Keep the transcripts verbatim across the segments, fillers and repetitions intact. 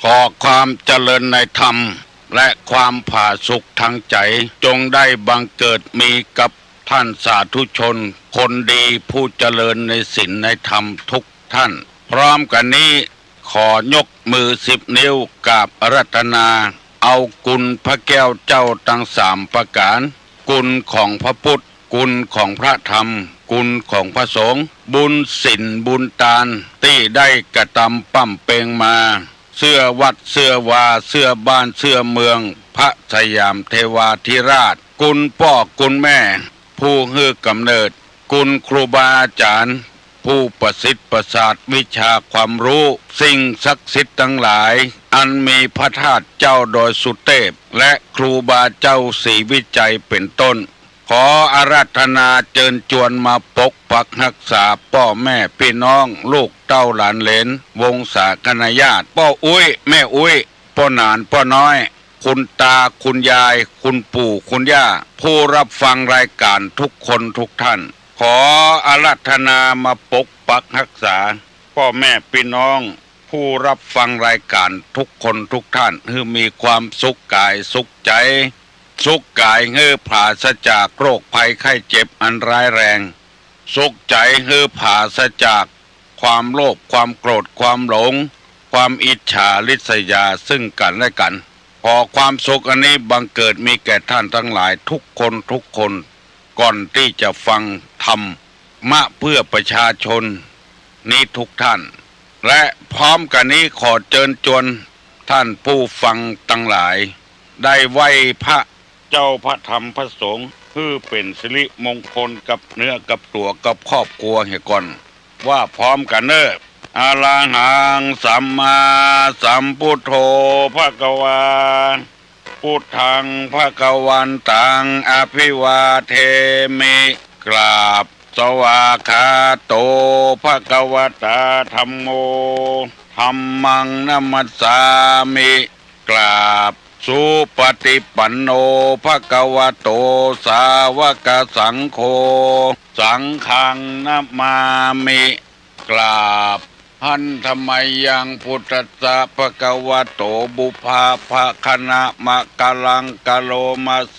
ขอความเจริญในธรรม และความผาสุกทางใจ๋ จงได้บังเกิดมีกับท่านสาธุชนคนดีผู้เจริญในศีลในธรรมทุกท่าน พร้อมกั๋นนี้ ขอยกมือสิบนิ้วกราบอาราธนา เอาคุณพระแก้วเจ้าตังสามประก๋าน คุณของพระพุทธ คุณของพระธรรม คุณของพระสงฆ์ บุญศีลบุญตานตี้ได้กระตำบำเพ็งมา เสื้อวัดเสื้อวา เสื้อบ้านเสื้อเมือง พระสยามเทวาธิราช คุณป้อคุณแม่ ผู้หื้อก๋ำเนิด คุณครูบาอาจารย์ ผู้ประสิทธิ์ประสาทวิชาความรู้ สิ่งศักดิ์สิทธิ์ตังหลาย อันมีพระธาตุเจ้าดอยสุเทพ และครูบาเจ้าศรีวิชัยเป๋นต้น ขออาราธนาเจิญจวนมาปกปักฮักษาป้อแม่ปี้น้อง ลูกเต้าหลานเหลน วงศาคณาญาติ ป้ออุ๊ย แม่อุ๊ย ป้อหนาน ป้อน้อย คุณตา คุณยาย คุณปู่ คุณย่า ผู้รับฟังรายก๋านทุกคนทุกท่าน ขออาราธนามาปกปักฮักษา ป้อแม่ปี้น้อง ผู้รับฟังรายก๋านทุกคนทุกท่าน หื้อมีความสุขก๋ายสุขใจ๋ สุขก๋ายหื้อผราศจากโรคภัยไข้เจ็บอันร้ายแรง สุขใจ๋หื้อผราศจากความโลภ ความโกรธ ความหลง ความอิจฉาริษยาซึ่งกั๋นและกั๋น ขอความสุขอันนี้บังเกิดมีแก่ท่านตังหลายทุกคนทุกคน ก่อนตี้จะฟังธรรมะเพื่อประชาชนนี้ทุกท่าน และพร้อมกั๋นนี้ขอเจิญจวนท่านผู้ฟังตังหลาย ได้ไหว้พระเจ้าพระธรรมพระสงฆ์ หื้อเป๋นสิริมงคลกับเนื้อกับตั๋วกับครอบครัวเหียก่อน ว่าพร้อมกั๋นเน่อ อะระหังสัมมาสัมพุทโธภะคะวา พุทธังภะคะวันตังอะภิวาเทมิ กราบ สวากขาโต ภะคะวะตา ธัมโม ธัมมังนะมัสสามิ กราบ สุปฏิปันโน ภะคะวะโต สาวกสังโฆ สังฆังนะมามิ กราบ หันธะมะยัง พุทธัสสะ ภะคะวะโต ปุพพะภะคะนะมะกะลังกะโลมะเส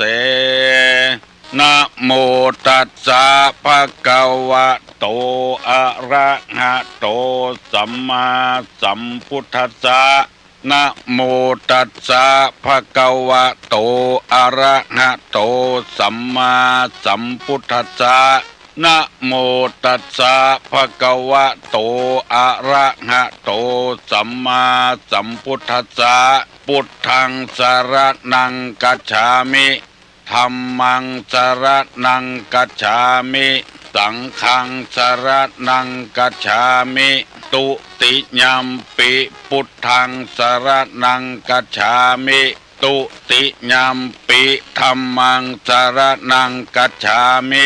นะโมตัสสะ ภะคะวะโต อะระหะโต สัมมาสัมพุทธัสสะ นะโมตัสสะ ภะคะวะโต อะระหะโต สัมมาสัมพุทธัสสะ นะโมตัสสะ ภะคะวะโต อะระหะโต สัมมาสัมพุทธัสสะ พุทธังสะระณังคัจฉามิ ธัมมังสะระณังคัจฉามิ สังฆังสะระณังคัจฉามิ ตุติยัมปิ พุทธังสะระณังคัจฉามิ ตุติยัมปิ ธัมมังสะระณังคัจฉามิ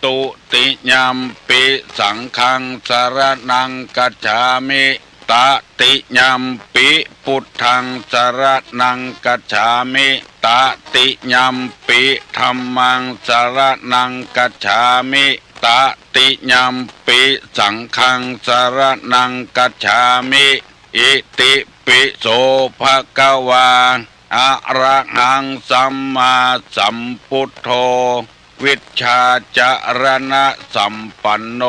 ตุติยัมปิ สังฆังสะระณังคัจฉามิ ตะติยัมปิ พุทธังสะระณังคัจฉามิ ตะติยัมปิ ธัมมังสะระณังคัจฉามิ ตะติยัมปิ สังฆังสะระณังคัจฉามิ อิติปิโส ภะคะวา อะระหังสัมมาสัมพุทโธ วิชชาจะระณะสัมปันโน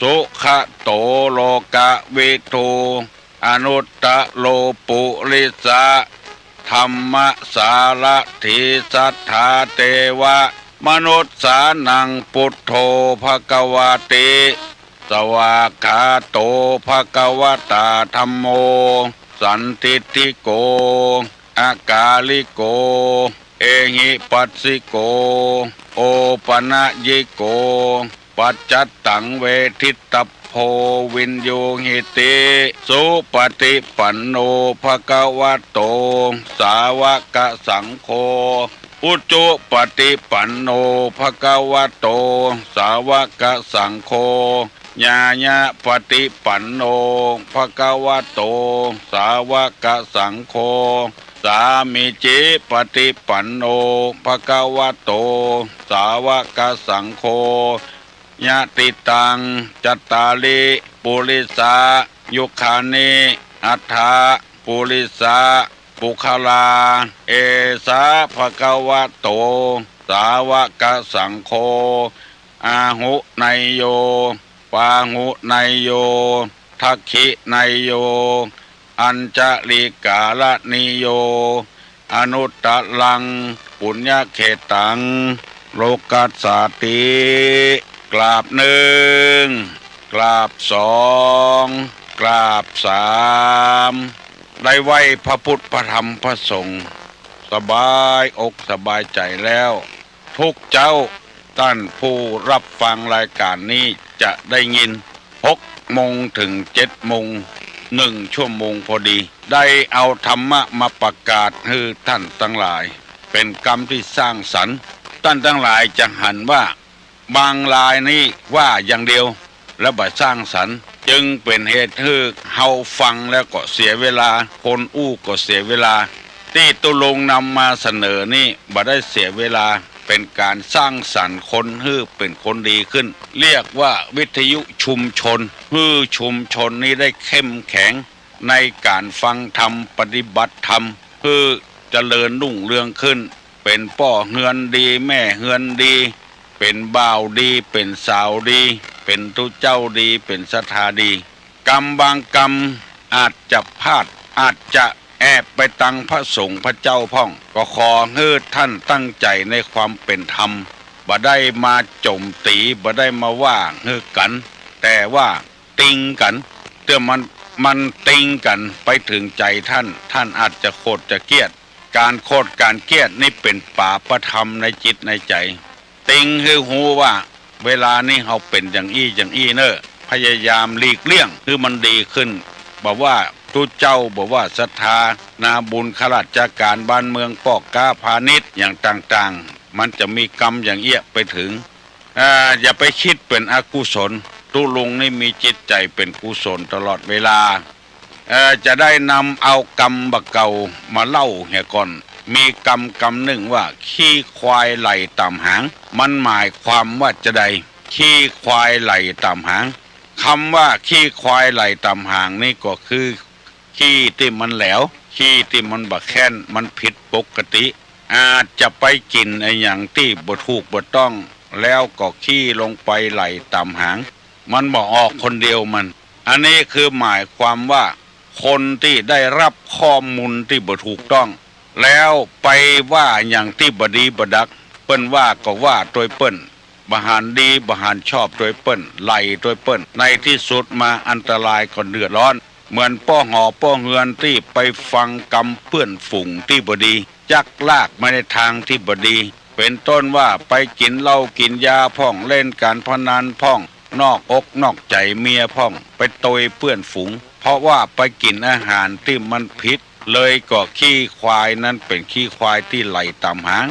สุขะโต โลกะวิทู อนุตตะโร ปุริสะธัมมะสารถี สัตถาเตวะมนุสสานัง พุทโธ ภะคะวาติ สวากขาโต ภะคะวะตา ธัมโม สันทิฏฐิโก อะกาลิโก เอหิปัสสิโก โอปะนะยิโก ปัจจัตตัง เวทิตตัพโพ วินยูหิติ สุปฏิปันโน ภะคะวะโต สาวกสังโฆ อุจุปฏิปันโน ภะคะวะโต สาวกสังโฆ ญาณะปฏิปันโน ภะคะวะโต สาวกสังโฆ สามีจิปฏิปันโน ภะคะวะโต สาวกสังโฆ ยะติตัง จัตตาริ ปุริสายุคานิ อัฏฐะ ปุริสะ ปุคคลา เอสา ภะคะวะโต สาวกสังโฆ อาหุเนยโย ปาหุเนยโย ทักขิเนยโย อัญจลิกาลนิโย อนุตตรัง ปุญญเขตตัง โลกัสสาติ กราบหนึ่ง กราบสอง กราบสาม ได้ไหว้พระพุทธพระธรรมพระสงฆ์ สบายอกสบายใจ๋แล้ว ทุกเจ๊าต้านผู้ฮับฟังรายก๋านนี้จะได้ยิน หกโมงเถิงเจ็ดโมง หนึ่งชั่วโมงพอดี ได้เอาธรรมะมาประกาศหื้อต้านตังหลาย เป๋นกำตี้สร้างสรรค์ ต้านตังหลายจะหันว่า บางรายนี้ว่าอย่างเดียว และบ่สร้างสรรค์ จึงเป๋นเหตุหื้อเฮาฟังแล้วก็เสียเวลา คนอู้ก็เสียเวลา ตี้ตุ๊ลุงนำมาเสนอนี้บ่ได้เสียเวลา เป๋นก๋านสร้างสรรค์คนหื้อเป๋นคนดีขึ้น เรียกว่าวิทยุชุมชน หื้อชุมชนนี้ได้เข้มแข็ง ในก๋านฟังธรรมปฏิบัติธรรม หื้อเจริญรุ่งเรืองขึ้น เป๋นป้อเฮือนดี แม่เฮือนดี เป๋นบ่าวดี เป๋นสาวดี เป๋นตุ๊เจ้าดี เป๋นศรัทธาดี กำบางกำอาจจะพลาด อาจจะแอบไปตังพระสงฆ์พระเจ้าพ่อง ก็ขอหื้อต้านตั้งใจ๋ในความเป๋นธรรม บ่ได้มาโจ๋มตี๋ บ่ได้มาว่าหื้อกั๋น แต่ว่า ติงกั๋น เตื้อมัน มันติงกั๋นไปเถิงใจ๋ต้าน ต้านอาจจะโขดจะเกลียด ก๋านโขดก๋านเกลียดนี้เป๋นปาปธรรมในจิตในใจ๋ ติงหื้อฮู้ว่า เวลานี้เฮาเป๋นอย่างอี้อย่างอี้เน่อ พยายามหลีกเลี่ยงหื้อมันดีขึ้น บ่ว่าตุ๊เจ้า บ่ว่าศรัทธา นาบุญ ข้าราชก๋าน บ้านเมือง ป้อก๊าพาณิชย์ อย่างต่างๆ มันจะมีกำอย่างเอี้ยไปเถิง อ่า อย่าไปกึ๊ดเป๋นอกุศล ตุ๊ลุงนี่มีจิตใจ๋เป๋นกุศลตลอดเวลา เอ่อ จะได้นำเอากำบ่าเก่ามาเล่าเหียก่อน มีกำกำนึ่งว่า ขี้ควายไหล่ต่ำหาง มันหมายความว่าจาใด ขี้ควายไหล่ต่ำหาง กำว่าขี้ควายไหล่ต่ำหางนี่ก็คือ ขี้ตี้มันแหลว ขี้ตี้มันบ่แค่น มันผิดปกติ อาจจะไปกิ๋นอะหยังตี้บ่ถูกบ่ต้อง แล้วก็ขี้ลงไปไหล่ต่ำหาง มันบ่ออกคนเดียวมัน อันนี้คือหมายความว่า คนตี้ได้ฮับข้อมูลตี้บ่ถูกต้อง แล้วไปว่าอะหยังตี้บ่ดีบ่ดัก เปิ้นว่าก็ว่าตวยเปิ้น บ่หันดี บ่หันชอบตวยเปิ้น ไหล่ตวยเปิ้น ในตี้สุดมาอันตรายก็เดือดร้อน เหมือนป้อหอป้อเฮือนตี้ไปฟังกำเปื้อนฝูงตี้บ่ดี จักลากมาในตางตี้บ่ดี เป๋นต้นว่าไปกิ๋นเหล้ากิ๋นยาพ่อง เล่นก๋านพนันพ่อง นอกอกนอกใจ๋เมียพ่อง ไปตวยเปื้อนฝูง เพราะว่าไปกิ๋นอาหารตี้มันผิด เลยก่อขี้ควายนั้นเป๋นขี้ควายตี้ไหล่ต่ำหาง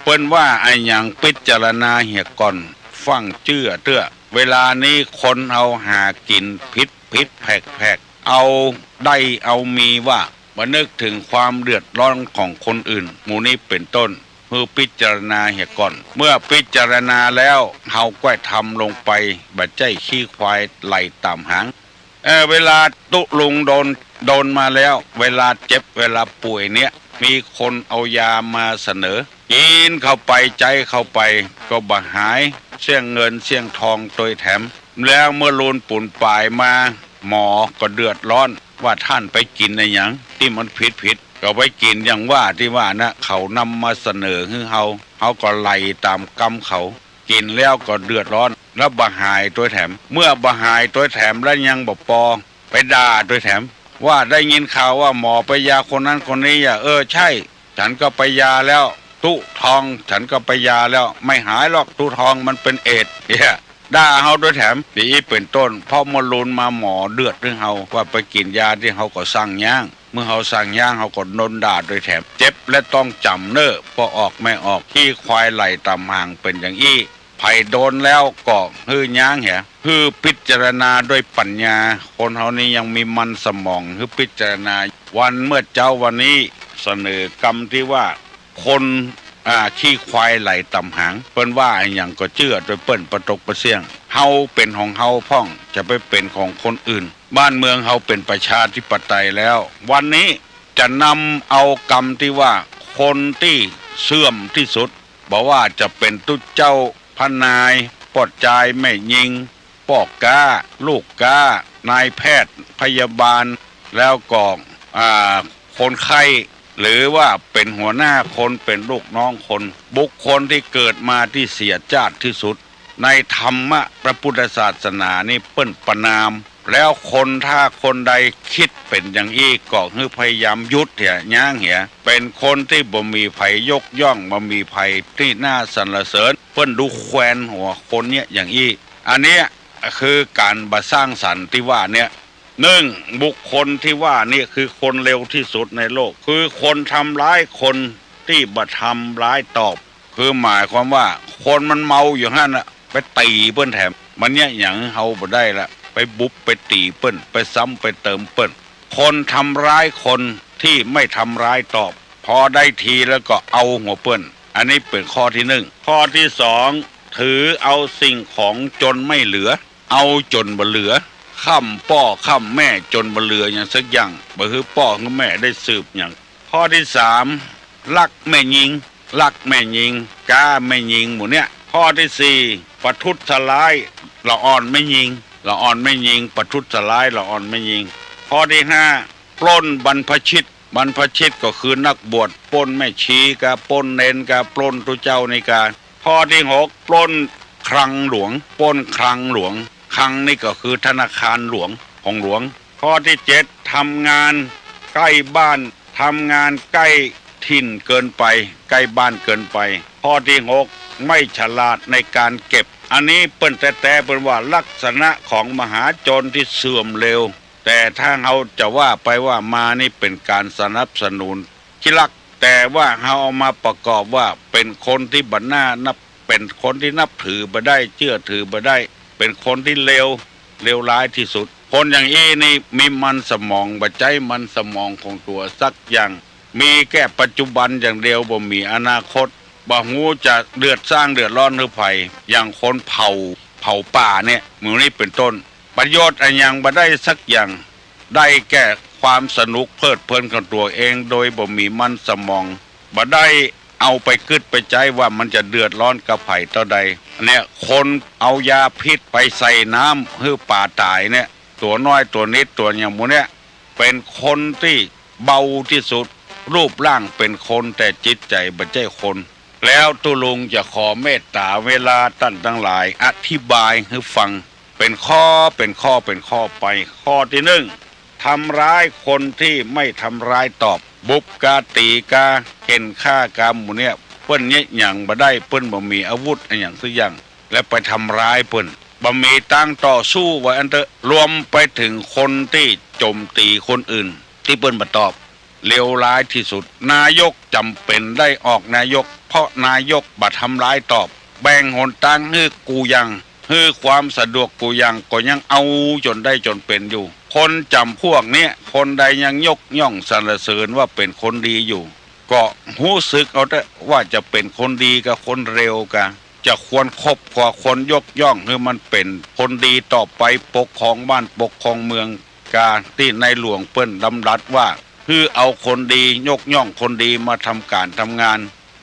เปิ้นว่าอะหยัง พิจารณาเหียก่อน ฟั่งเจื้อเตื้อ เวลานี้คนเฮาหากิ๋นผิดผิดแผกแผก เอาได้เอามีว่า บ่นึกเถิงความเดือดร้อนของคนอื่น หมู่นี้เป๋นต้น หื้อพิจารณาเหียก่อน เมื่อพิจารณาแล้ว เฮาก้อยทำลงไป บ่ใจ้ขี้ควายไหล่ต่ำหาง เอ่อ เวลาตุ๊ลุงโดน โดนมาแล้ว เวลาเจ็บ เวลาป่วยเนี่ย มีคนเอายามาเสนอ กิ๋นเข้าไป ใจ๊เข้าไป ก็บ่หาย เสี้ยงเงินเสี้ยงทองตวยแถม แล้วเมื่อลูนปูนป๋ายมา หมอก็เดือดร้อน ว่าต้านไปกิ๋นอะหยังตี้มันผิดผิด ก็ไปกิ๋นอย่างว่าตี้ว่านะ เขานำมาเสนอหื้อเฮา เฮาก็ไหล่ต๋ามกำเขา กิ๋นแล้วก็เดือดร้อน แล้วบ่หายตวยแถม เมื่อบ่หายตวยแถมแล้วยังบ่ปอ ไปด่าตวยแถม ว่าได้ยินข่าวว่าหมอไปยาคนนั้นคนนี้อะ เออ ใช่ ฉันก็ไปยาแล้ว ตุ๊ทอง ฉันก็ไปยาแล้ว ไม่หายหรอก ตุ๊ทองมันเป๋นเอดส์ เนี่ย ด่าเฮาตวยแถม อย่างอี้เป๋นต้น เพราะเมื่อลูนมาหมอเดือดหื้อเฮา ว่าไปกิ๋นยาตี้เฮาก็ซังย้าง เมื่อเฮาซังย้าง เฮาก็โดนด่าตวยแถม เจ็บและต้องจ๋ำเน่อ ป้อออกแม่ออก ขี้ควายไหล่ต่ำหางเป๋นอย่างอี้ ใผโดนแล้วก็หื้อย้างเหีย หื้อพิจารณาด้วยปั๋ญญา คนเฮานี้ยังมีมันสมอง หื้อพิจารณา วันเมื่อเจ๊าวันนี้ เสนอกำตี้ว่า คน อ่า ขี้ควายไหล่ต่ำหาง เปิ้นว่าอะหยังก็เจื้อตวยเปิ้น บ่ตกบ่เสี้ยง เฮาเป๋นของเฮาพ่อง จะไปเป๋นของคนอื่น บ้านเมืองเฮาเป๋นประชาธิปไตยแล้ว วันนี้จะนำเอากำตี้ว่าคนตี้เสื่อมตี้สุด บ่ว่าจะเป๋นตุ๊เจ้าพระนาย ป้อจายแม่ญิง ป้อก๊า ลูกก๊า นายแพทย์ พยาบาล แล้วก็ อ่า คนไข้ หรือว่าเป๋นหัวหน้าคน เป๋นลูกน้องคน บุคคลตี้เกิดมาตี้เสียจ้าดตี้สุด ในธรรมะพระพุทธศาสนานี่เปิ้นประณาม แล้วคนถ้าคนใดกึ๊ดเป๋นอย่างอี้ก็หื้อพยายามหยุดเหีย ยั้งเหีย เป๋นคนตี้บ่มีใผยกย่อง บ่มีใผตี้น่าสรรเสริญ เปิ้นดูแควนหัวคนเนี่ยอย่างอี้ อันเนี้ยคือก๋านบ่สร้างสรรค์ตี้ว่าเนี่ย นึ่ง บุคคลตี้ว่านี่คือคนเลวตี้สุดในโลก คือคนทำร้ายคนตี้บ่ทำร้ายตอบ คือหมายความว่าคนมันเมาอยู่หั้นน่ะ ไปตี๋เปิ้นแถม มันเยียะหยังหื้อเฮาบ่ได้ละ ไปบุบไปตี๋เปิ้น ไปซ้ำไปเติมเปิ้น คนทำร้ายคนตี้ไม่ทำร้ายตอบ พอได้ทีแล้วก็เอาหัวเปิ้น อันนี้เป๋นข้อตี้นึ่ง ข้อตี้สอง ถือเอาสิ่งของจ๋นไม่เหลือ เอาจ๋นบ่เหลือ ค่ำป้อค่ำแม่จ๋นบ่เหลือหยังสักอย่าง บ่หื้อป้อหื้อแม่ได้สืบหยัง ข้อตี้สาม รักแม่ญิง รักแม่ญิง ก๊าแม่ญิงหมู่เนี่ย ข้อตี้สี่ ประทุษร้ายละอ่อนแม่ญิง ละอ่อนแม่ญิง ประทุษร้ายละอ่อนแม่ญิง ข้อตี้ห้า ปล้นบรรพชิต บรรพชิตก็คือนักบวช ปล้นแม่ชีกา ปล้นเณรกา ปล้นตุ๊เจ้านี่กา ข้อตี้หก ปล้นคลังหลวง ปล้นคลังหลวง คลังนี่ก็คือธนาคารหลวง ของหลวง ข้อตี้เจ็ด ทำงานใก้บ้าน ทำงานใก้ถิ่นเกินไป ใก้บ้านเกินไป ข้อตี้หก ไม่ฉลาดในก๋านเก็บ อันนี้เปิ้นแต๊ๆ เปิ้นว่าลักษณะของมหาโจรตี้เสื่อมเลว แต่ถ้าเฮาจะว่าไปว่ามานี่เป๋นก๋านสนับสนุนขี้ลัก แต่ว่าเฮาเอามาประกอบว่าเป๋นคนตี้บ่น่านับ เป๋นคนตี้นับถือบ่ได้ เจื้อถือบ่ได้ เป๋นคนตี้เลว เลวร้ายตี้สุด คนอย่างอี้นี่มีมันสมอง บ่ใจ๊มันสมองของตั๋วสักอย่าง มีแก้ปัจจุบันอย่างเดียว บ่มีอนาคต บ่ฮู้จะเดือด สร้างเดือดร้อนหื้อใผ อย่างคนเผา เผาป่าเนี่ย หมู่นี้เป๋นต้น ประโยชน์อะหยังบ่ได้สักอย่าง ได้แก้ความสนุกเพลิดเพลินของตั๋วเอง โดยบ่มีมันสมอง บ่ได้เอาไปกึ๊ดไปใจ๊ว่ามันจะเดือดร้อนกับใผเต้าใด เนี่ย คนเอายาพิษไปใส่น้ำหื้อป๋าต๋ายเนี่ย ตั๋วน้อยตั๋วนิดตั๋วอย่างหมู่เนี่ย เป๋นคนตี้เบาตี้สุด รูปร่างเป๋นคน แต่จิตใจ๋บ่ใจ้คน แล้วตุ๊ลุงจะขอเมตต๋าเวลาต้านตังหลายอธิบายหื้อฟัง เป๋นข้อ เป๋นข้อ เป๋นข้อไป ข้อตี้นึ่ง ทำร้ายคนตี้ไม่ทำร้ายตอบ บุบกา ตี๋กา เข่นฆ่ากา หมู่เนี่ย เปิ้นเยียะหยังบ่ได้ เปิ้นบ่มีอาวุธอะหยังสักอย่าง แล้วไปทำร้ายเปิ้น บ่มีตางต่อสู้ ว่าอั้นเต๊อะ รวมไปเถิงคนตี้โจ๋มตี๋คนอื่น ตี้เปิ้นบ่ตอบ เลวร้ายตี้สุด นายกจ๋ำเป๋นได้ออกนายก เพราะนายกบ่ทำร้ายตอบ แบ่งหนตางหื้อกู้อย่าง หื้อความสะดวกกู้อย่าง ก็ยังเอาจ๋นได้จ๋นเป๋นอยู่ คนจ๋ำพวกเนี้ย คนใดยังยกย่องสรรเสริญว่าเป๋นคนดีอยู่ ก็ฮู้สึกเอาเต๊อะ ว่าจะเป๋นคนดีกา คนเลวกา จะควรคบกา ควรยกย่องหื้อมันเป๋นคนดีต่อไป ปกครองบ้านปกครองเมืองกา ตี้ในหลวงเปิ้นดำรัสว่า หื้อเอาคนดี ยกย่องคนดีมาทำก๋านทำงาน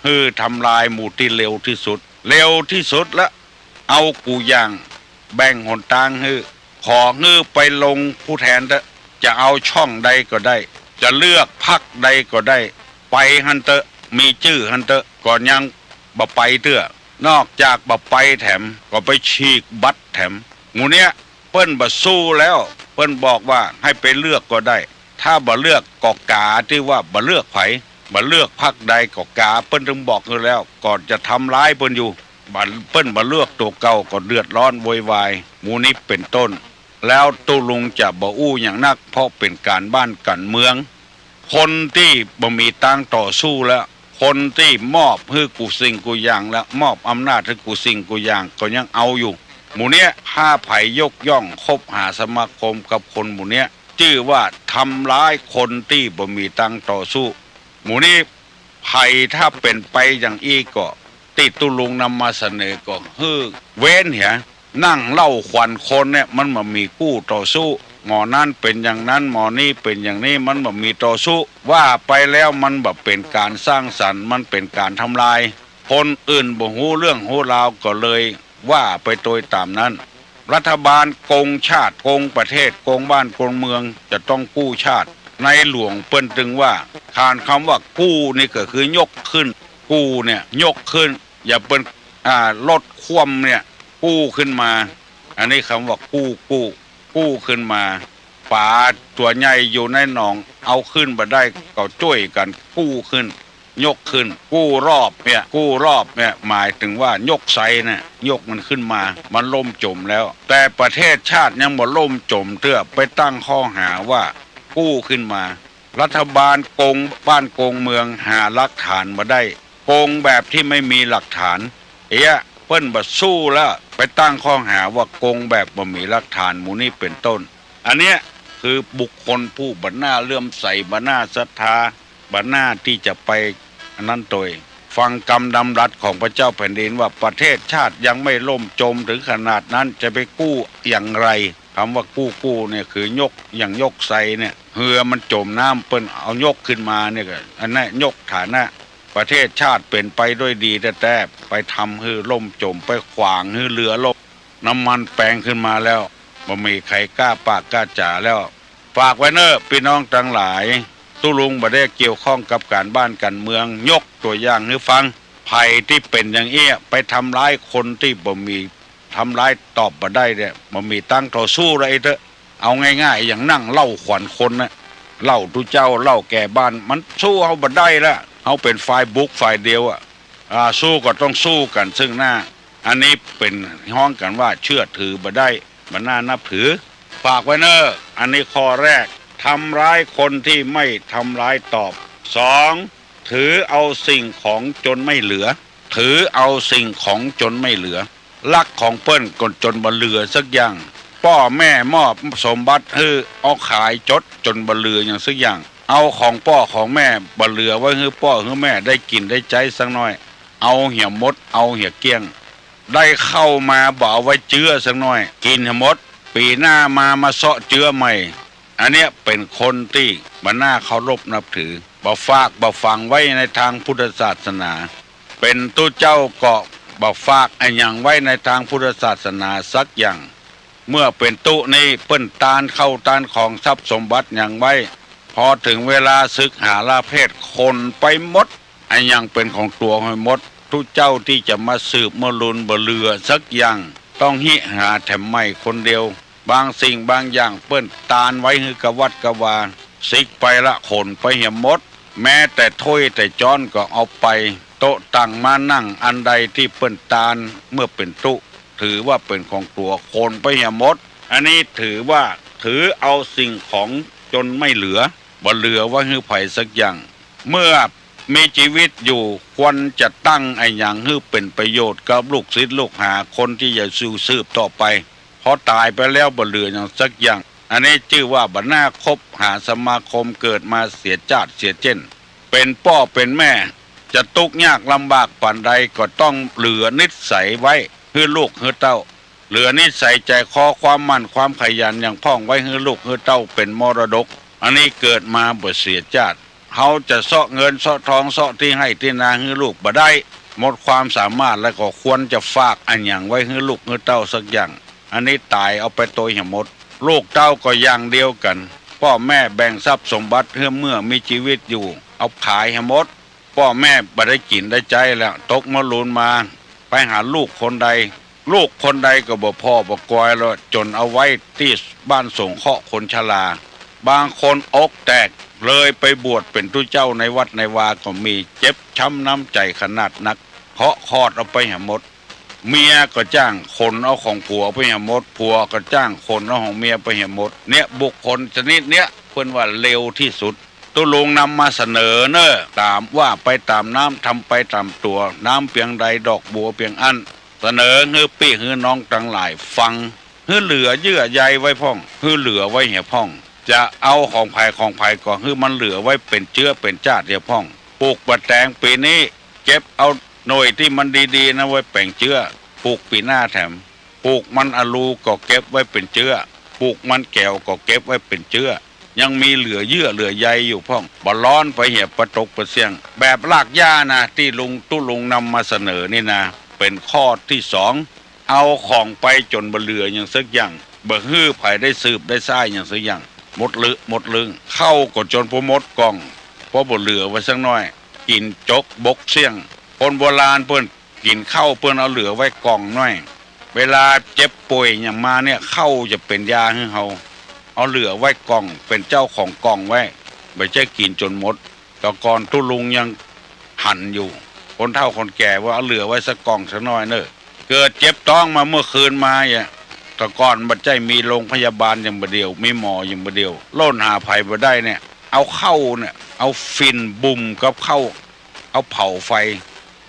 หื้อทำลายหมู่ตี้เลวตี้สุด เลวตี้สุดละ เอากู้อย่าง แบ่งหนตางหื้อ ขอหื้อไปลงผู้แทนเต๊อะ จะเอาช่องใดก็ได้ จะเลือกพรรคใดก็ได้ ไปหั้นเต๊อะ มีจื้อหั้นเต๊อะ ก็ยังบ่ไปเตื้อ นอกจากบ่ไปแถม ก็ไปฉีกบัตรแถม หมู่เนี้ย เปิ้นบ่สู้แล้ว เปิ้นบอกว่าหื้อไปเลือกก็ได้ ถ้าบ่เลือกก็กาตี้ว่าบ่เลือกใผ บ่เลือกพรรคใดก็กา เปิ้นตึงบอกหื้อแล้ว ก่อนจะทำร้ายเปิ้นอยู่ บ่ เปิ้นบ่เลือกตั๋วเก่าก็เดือดร้อนโวยวาย หมู่นี้เป๋นต้น แล้วตุ๊ลุงจะบ่อู้หยังนัก เพราะเป๋นก๋านบ้านก๋านเมือง คนตี้บ่มีตางต่อสู้แล้ว คนตี้มอบหื้อกู้สิ่งกู้อย่างแล้ว มอบอำนาจหื้อกู้สิ่งกู้อย่าง ก็ยังเอาอยู่ หมู่เนี้ย ถ้าใผยกย่องคบหาสมาคมกับคนหมู่เนี้ย จื้อว่าทำร้ายคนตี้บ่มีตางต่อสู้ หมู่นี้ ใผถ้าเป๋นไปอย่างอี้ก็ ตี้ตุ๊ลุงนำมาเสนอก็หื้อเว้นเหีย นั่งเล่าขวัญคนเนี่ย มันบ่มีกู้ต่อสู้ หมอนั้นเป๋นอย่างนั้น หมอนี้เป๋นอย่างนี้ มันบ่มีต่อสู้ ว่าไปแล้วมันบ่เป๋นก๋านสร้างสรรค์ มันเป๋นก๋านทำลาย คนอื่นบ่ฮู้เรื่องฮู้ราวก็เลยว่าไปโตยต๋ามนั้น รัฐบาลโกงชาติ โกงประเทศ โกงบ้านโกงเมือง จะต้องกู้ชาติ ในหลวงเปิ้นตึงว่า ขานคำว่ากู้นี่ก็คือยกขึ้น กู้เนี่ยยกขึ้น อย่างเปิ้น อ่า รถคว่ำเนี่ย กู้ขึ้นมา อันนี้คำว่ากู้ กู้ กู้ขึ้นมา ป๋าตั๋วใหญ่อยู่ในหนอง เอาขึ้นบ่ได้ ก็จ้วยกั๋นกู้ขึ้น ยกขึ้น กู้รอบเนี่ย กู้รอบเนี่ย หมายเถิงว่ายกไซเนี่ย ยกมันขึ้นมา มันล่มจ๋มแล้ว แต่ประเทศชาติยังบ่ล่มจ๋มเตื้อ ไปตั้งข้อหาว่ากู้ขึ้นมา รัฐบาลโกงบ้านโกงเมือง หาหลักฐานบ่ได้ โกงแบบตี้ไม่มีหลักฐาน เอ๊ะ เปิ้นบ่สู้แล้ว ไปตั้งข้อหาว่าโกงแบบบ่มีหลักฐาน หมู่นี้เป๋นต้น อันเนี้ยคือบุคคลผู้บ่น่าเลื่อมใส บ่น่าศรัทธา บ่น่าตี้จะไปอันนั้นโตย ฟังกำดำรัสของพระเจ้าแผ่นดินว่าประเทศชาติยังไม่ล่มจมถึงขนาดนั้น จะไปกู้อย่างไร คำว่ากู้ กู้เนี่ยคือยก อย่างยกไซเนี่ย เฮือมันจ๋มน้ำ เปิ้นเอายกขึ้นมาเนี่ยก็ อันนั้นยกฐานะ ประเทศชาติเป๋นไปด้วยดีแต๊ๆ ไปทำหื้อล่มจ๋ม ไปขวางหื้อเรือล่ม น้ำมันแปงขึ้นมาแล้ว บ่มีใผกล้าปากกล้าจ๋าแล้ว ฝากไว้เน่อปี้น้องตังหลาย ตุ๊ลุงบ่ได้เกี่ยวข้องกับก๋านบ้านก๋านเมือง ยกตั๋วอย่างหื้อฟัง ใผตี้เป๋นอย่างเอี้ย ไปทำร้ายคนตี้บ่มี ทำร้ายตอบบ่ได้เนี่ย บ่มีตังค์ต่อสู้แล้ว ไอ้เต๊อะ เอาง่ายๆ อย่างนั่งเล่าขวัญคนน่ะ เล่าตุ๊เจ้า เล่าแก่บ้าน มันสู้เฮาบ่ได้แล้ว เฮาเป๋นฝ่ายบุกฝ่ายเดียวอะ อ่า สู้ก็ต้องสู้กั๋นซึ่งหน้า อันนี้เป๋นฮ้องกั๋นว่าเชื่อถือบ่ได้ บ่น่านับถือ ฝากไว้เน่อ อันนี้ข้อแรก ทำร้ายคนตี้ไม่ทำร้ายตอบ สอง ถือเอาสิ่งของจนไม่เหลือ ถือเอาสิ่งของจนไม่เหลือ ลักของเปิ้นก็จนบ่เหลือสักอย่าง ป้อแม่มอบสมบัติหื้อ เอาขายจดจนบ่เหลือหยังสักอย่าง เอาของป้อของแม่บ่เหลือไว้หื้อป้อหื้อแม่ได้กิ๋นได้ใจ๊สักหน้อย เอาเหียหมด เอาเหียเกลี้ยง ได้ข้าวมาบ่เอาไว้เจื๊อสักหน้อย กิ๋นเหียหมด ปี๋หน้ามา มาเซาะเจื๊อใหม่ อันเนี้ยเป๋นคนตี้บ่น่าเคารพนับถือ บ่ฝากบ่ฝังไว้ในตางพุทธศาสนา เป๋นตุ๊เจ้าก็บ่ฝากอะหยังไว้ในตางพุทธศาสนาสักอย่าง เมื่อเป๋นตุ๊นี้เปิ้นตานข้าวตานของทรัพย์สมบัติหยังไว้ พอเถิงเวลาสึกหาลาเพศขนไปหมด อะหยังเป๋นของตั๋วหอยหมด ตุ๊เจ้าตี้จะมาสืบมาลุนบ่เหลือสักอย่าง ต้องหิหาแถมใหม่คนเดียว บางสิ่งบางอย่างเปิ้นตานไว้หื้อกะวัดกะวา สิกไปละขนไปเหียหมด แม้แต่ถ้วยแต่จ๊อนก็เอาไป โต๊ะตั๋งม้านั่งอันใดตี้เปิ้นตานเมื่อเป๋นตุ๊ ถือว่าเป๋นของตั๋วขนไปเหียหมด อันนี้ถือว่าถือเอาสิ่งของจนไม่เหลือ บ่เหลือไว้หื้อใผสักอย่าง เมื่อมีจีวิตอยู่ควรจะตั้งอะหยังหื้อเป๋นประโยชน์กับลูกศิษย์ลูกหาคนตี้จะอยู่สืบต่อไป พอต๋ายไปแล้วบ่เหลือหยังสักอย่าง อันนี้จื้อว่าบ่น่าคบหาสมาคม เกิดมาเสียจ้าดเสียเจ๊น เป๋นป้อเป๋นแม่ จะตุ๊กยากลำบากปานใดก็ต้องเหลือนิสัยไว้หื้อลูกหื้อเต้า เหลือนิสัยใจ๋คอความหมั่นความขยันอย่างพ่องไว้หื้อลูกหื้อเต้าเป๋นมรดก อันนี้เกิดมาบ่เสียจ้าด เฮาจะเซาะเงินเซาะทองเซาะตี้ไฮ่ตี้นาหื้อลูกบ่ได้ หมดความสามารถแล้วก็ควรจะฝากอะหยังไว้หื้อลูกหื้อเต้าสักอย่าง อันนี้ต๋ายเอาไปโตยเหียหมด ลูกเต้าก็อย่างเดียวกั๋น ป้อแม่แบ่งทรัพย์สมบัติหื้อเมื่อมีจีวิตอยู่ เอาขายเหียหมด ป้อแม่บ่ได้กิ๋นได้ใจ๊แล้ว ตกมะลุนมา ไปหาลูกคนใด ลูกคนใดก็บ่ผ่อบ่กอยแล้ว จ๋นเอาไว้ตี้บ้านสงเคราะห์คนชรา บางคนอกแตกเลยไปบวชเป๋นตุ๊เจ้าในวัดในวาก็มี เจ็บช้ำน้ำใจ๋ขนาดนัก เคาะคอดเอาไปเหียหมด เมียก็จ้างขนเอาของผัวไปเหียหมด ผัวก็จ้างขนเอาของเมียไปเหียหมด เนี่ยบุคคลชนิดเนี้ยเปิ้นว่าเลวตี้สุด ตุ๊ลุงนำมาเสนอเน่อ ต๋ามว่าไปต๋ามน้ำ ทำไปต๋ามตั๋ว น้ำเปียงใดดอกบัวเปียงอั้น เสนอหื้อปี้หื้อน้องตังหลายฟัง หื้อเหลือเยื่อใยไว้พ่อง หื้อเหลือไว้เหียพ่อง จะเอาของใผของใผก็หื้อมันเหลือไว้เป๋นเจื๊อเป๋นจ้าดเหียพ่อง ปลูกปะแตงปี๋นี้ เก็บเอาหน่วยตี้มันดีๆ นั้นไว้เป๋นเจื๊อ ปลูกปี๋หน้าแถม ปลูกมันอะลูก็เก็บไว้เป๋นเจื๊อ ปลูกมันแก๋วก็เก็บไว้เป๋นเจื๊อ ยังมีเหลือเยื่อเหลือใยอยู่พ่อง บ่ร้อนไปเหียปะตกปะเสี้ยง แบบรากหญ้านะ ตี้ลุงตุ๊ลุงนำมาเสนอนี่นะ เป๋นข้อตี้สอง เอาของไปจ๋นบ่เหลือหยังสักอย่าง บ่หื้อใผได้สืบได้สร้ายหยังสักอย่าง หมดลึหมดลึง ข้าวก็จ๋นบ่หมดก่อง เพราะบ่เหลือไว้สักหน้อย กิ๋นจกบกเสี้ยง คนโบราณเปิ้นกิ๋นข้าวเปิ้นเอาเหลือไว้ก่องหน้อย เวลาเจ็บป่วยหยังมาเนี่ย ข้าวจะเป๋นยาหื้อเฮา เอาเหลือไว้ก่อง เป๋นเจ้าของก่องไว้ บ่ใจ้กิ๋นจ๋นหมด แต่ก่อนตุ๊ลุงยังหันอยู่ คนเฒ่าคนแก่ว่าเอาเหลือไว้สักก่องสักหน้อยเน่อ เกิดเจ็บต๊องมาเมื่อคืนมาเนี่ย แต่ก่อนบ่ใจ้มีโรงพยาบาลอย่างบ่าเดี่ยว มีหมออย่างบ่าเดี่ยว โล่นหาใผบ่ได้เนี่ย เอาข้าวเนี่ย เอาฝิ่นบุ่มกับข้าว เอาเผาไฟ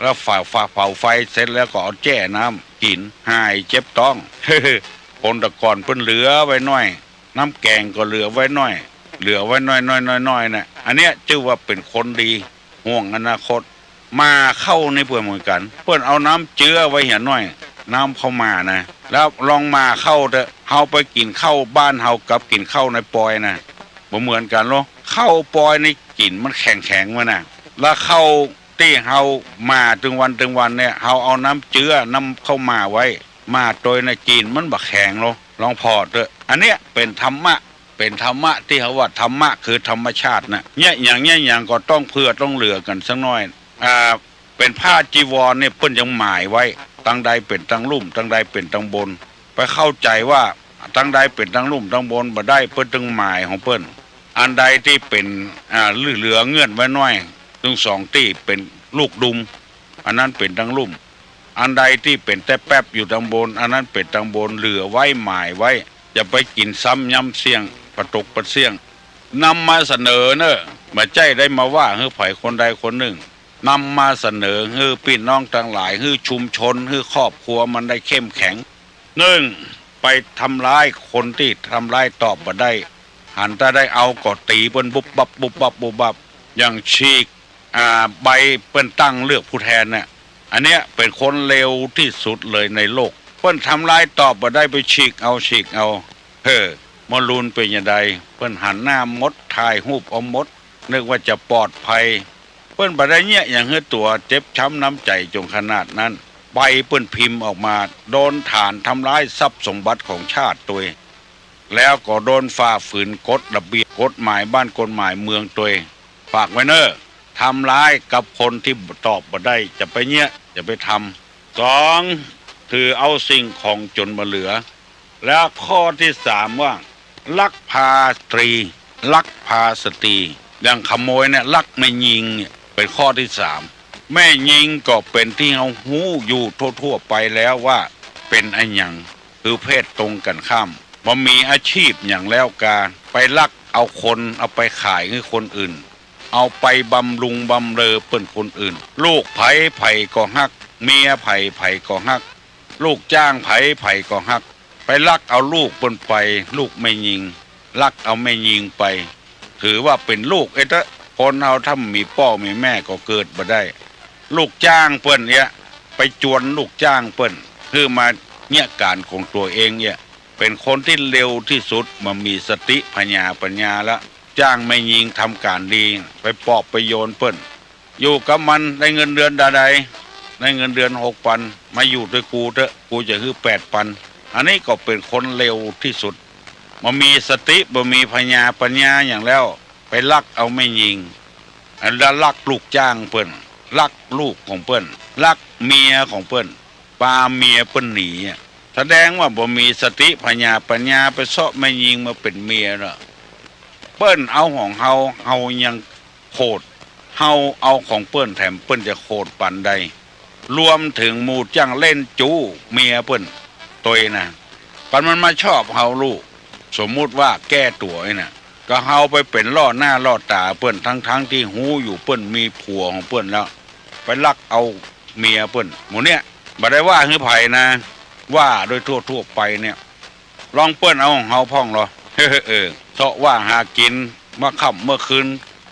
แล้วฝา ฝา เผาไฟเสร็จแล้วก็เอาแจ้น้ำกิ๋น หายเจ็บต๊อง คนแต่ก่อนเปิ้นเหลือไว้หน้อย น้ำแก๋งก็เหลือไว้หน้อย เหลือไว้หน้อยๆๆๆ น่ะ อันเนี้ยจื้อว่าเป๋นคนดี ห่วงอนาคต หม่าข้าวนี่เปิ้นเหมือนกั๋น เปิ้นเอาน้ำเจื๊อไว้เหียหน้อย น้ำข้าวหม่านะ แล้วลองหม่าข้าวเต๊อะ เฮาไปกิ๋นข้าวบ้านเฮากับกิ๋นข้าวในปอยนะ บ่เหมือนกั๋นหรอก ข้าวปอยนี่กิ๋นมันแข็งๆ ไว้นะ แล้วข้าวตี้เฮาหม่าตึงวันตึงวันเนี่ย เฮาเอาน้ำเจื๊อ น้ำข้าวหม่าไว้ หม่าตวยนะ กิ๋นมันบ่แข็งหรอก ลองผ่อเต๊อะ อันเนี้ยเป๋นธรรมะ เป๋นธรรมะตี้เฮาว่าธรรมะคือธรรมชาตินะ เยียะหยังเยียะหยังก็ต้องเผื่อต้องเหลือกั๋นสักหน้อย อ่า เป๋นผ้าจีวรเนี่ยเปิ้นยังหมายไว้ ตังใดเป๋นตังลุ่ม ตังใดเป๋นตังบน ไปเข้าใจ๋ว่าตังใดเป๋นตังลุ่มตังบนบ่ได้ เปิ้นตึงหมายของเปิ้น อันใดตี้เป๋น อ่า เหลือเงื่อนไว้หน้อย ตึงสองตี้เป๋นลูกดุม อันนั้นเป๋นตังลุ่ม อันใดตี้เป๋นแต๊แป๊บอยู่ตังบน อันนั้นเป๋นตังบน เหลือไว้หมายไว้ อย่าไปกิ๋นซ้ำย้ำเสี้ยง ปะตกปะเสี้ยง นำมาเสนอเน่อ บ่ใจ้ได้มาว่าหื้อใผคนใดคนนึ่ง นำมาเสนอหื้อปี้น้องตังหลาย หื้อชุมชน หื้อครอบครัวมันได้เข้มแข็ง นึ่ง ไปทำร้ายคนตี้ทำร้ายตอบบ่ได้ หันแต่ได้เอาก็ตี๋เปิ้นบุบบับบุบบับบุบบับ อย่างฉีก อ่า ใบเปิ้นตั้งเลือกผู้แทนน่ะ อันเนี้ยเป๋นคนเลวตี้สุดเลยในโลก เปิ้นทำร้ายตอบบ่ได้ไปฉีกเอา ฉีกเอา เฮ้อ เมื่อลูนเป๋นจะใด เปิ้นหันหน้าหมด ถ่ายรูปเอาหมด นึกว่าจะปลอดภัย เปิ้นบ่ได้เยียะหยังหื้อตั๋วเจ็บช้ำน้ำใจ๋จ๋งขนาดนั้น ใบเปิ้นพิมพ์ออกมา โดนฐานทำร้ายทรัพย์สมบัติของชาติตวย แล้วก็โดนฝ่าฝืนกฎระเบียบกฎหมายบ้านกฎหมายเมืองตวย ฝากไว้เน่อ ทำร้ายกับคนตี้ตอบบ่ได้ จะไปเยียะ จะไปทำ สอง ถือเอาสิ่งของจ๋นบ่เหลือ แล้วข้อตี้สามว่า ลักพาสตรี ลักพาสตรี อย่างขโมยเนี่ย ลักแม่ญิงเนี่ย เป๋นข้อตี้สาม แม่ญิงก็เป๋นตี้เฮาฮู้อยู่ทั่วๆ ไปแล้วว่าเป๋นอะหยัง คือเพศตรงกั๋นข้าม บ่มีอาชีพหยังแล้วกา ไปลักเอาคน เอาไปขายหื้อคนอื่น เอาไปบำรุงบำเรอเปิ้นคนอื่น ลูกใผใผก็ฮัก เมียใผใผก็ฮัก ลูกจ้างใผใผก็ฮัก ไปลักเอาลูกเปิ้นไป ลูกแม่ญิง ลักเอาแม่ญิงไป ถือว่าเป๋นลูกเต๊อะ คนเฮาถ้าบ่มีป้อมีแม่ก็เกิดบ่ได้ ลูกจ้างเปิ้นเนี่ย ไปจวนลูกจ้างเปิ้น หื้อมาเยียะก๋านของตั๋วเองเนี่ย เป๋นคนตี้เลวตี้สุด บ่มีสติผญาปั๋ญญาละ จ้างแม่ญิงทำก๋านดี ไปปอบไปโยนเปิ้น อยู่กับมันได้เงินเดือนดาใด ได้เงินเดือนหกปัน มาอยู่ตวยกูเต๊อะ กูจะหื้อแปดปัน อันนี้ก็เป๋นคนเลวตี้สุด บ่มีสติ บ่มีผญาปั๋ญญาหยังแล้ว ไปลักเอาแม่ญิง อันละลักลูกจ้างเปิ้น ลักลูกของเปิ้น ลักเมียของเปิ้น ปาเมียเปิ้นหนีอะ แสดงว่าบ่มีสติผญาปั๋ญญา ไปเซาะแม่ญิงมาเป๋นเมียเนาะ เปิ้นเอาของเฮา เฮายังโขด เฮาเอาของเปิ้นแถมเปิ้นจะโขดปานใด รวมเถิงหมู่จ้างเล่นจู๊เมียเปิ้นตวยนะ ปันมันมาชอบเฮาลูก สมมุติว่าแก้ตั๋วนี่นะ ก็เฮาไปเป๋นล่อหน้าล่อต๋าเปิ้น ทั้งๆ ตี้ฮู้อยู่เปิ้นมีผัวของเปิ้นแล้ว ไปลักเอาเมียเปิ้น หมู่เนี้ย บ่ได้ว่าหื้อใผนะ ว่าโดยทั่วๆ ไปเนี่ย ลองเปิ้นเอาของเฮาพ่องลอ เออ เซาะว่าหากิ๋น เมื่อค่ำเมื่อคืน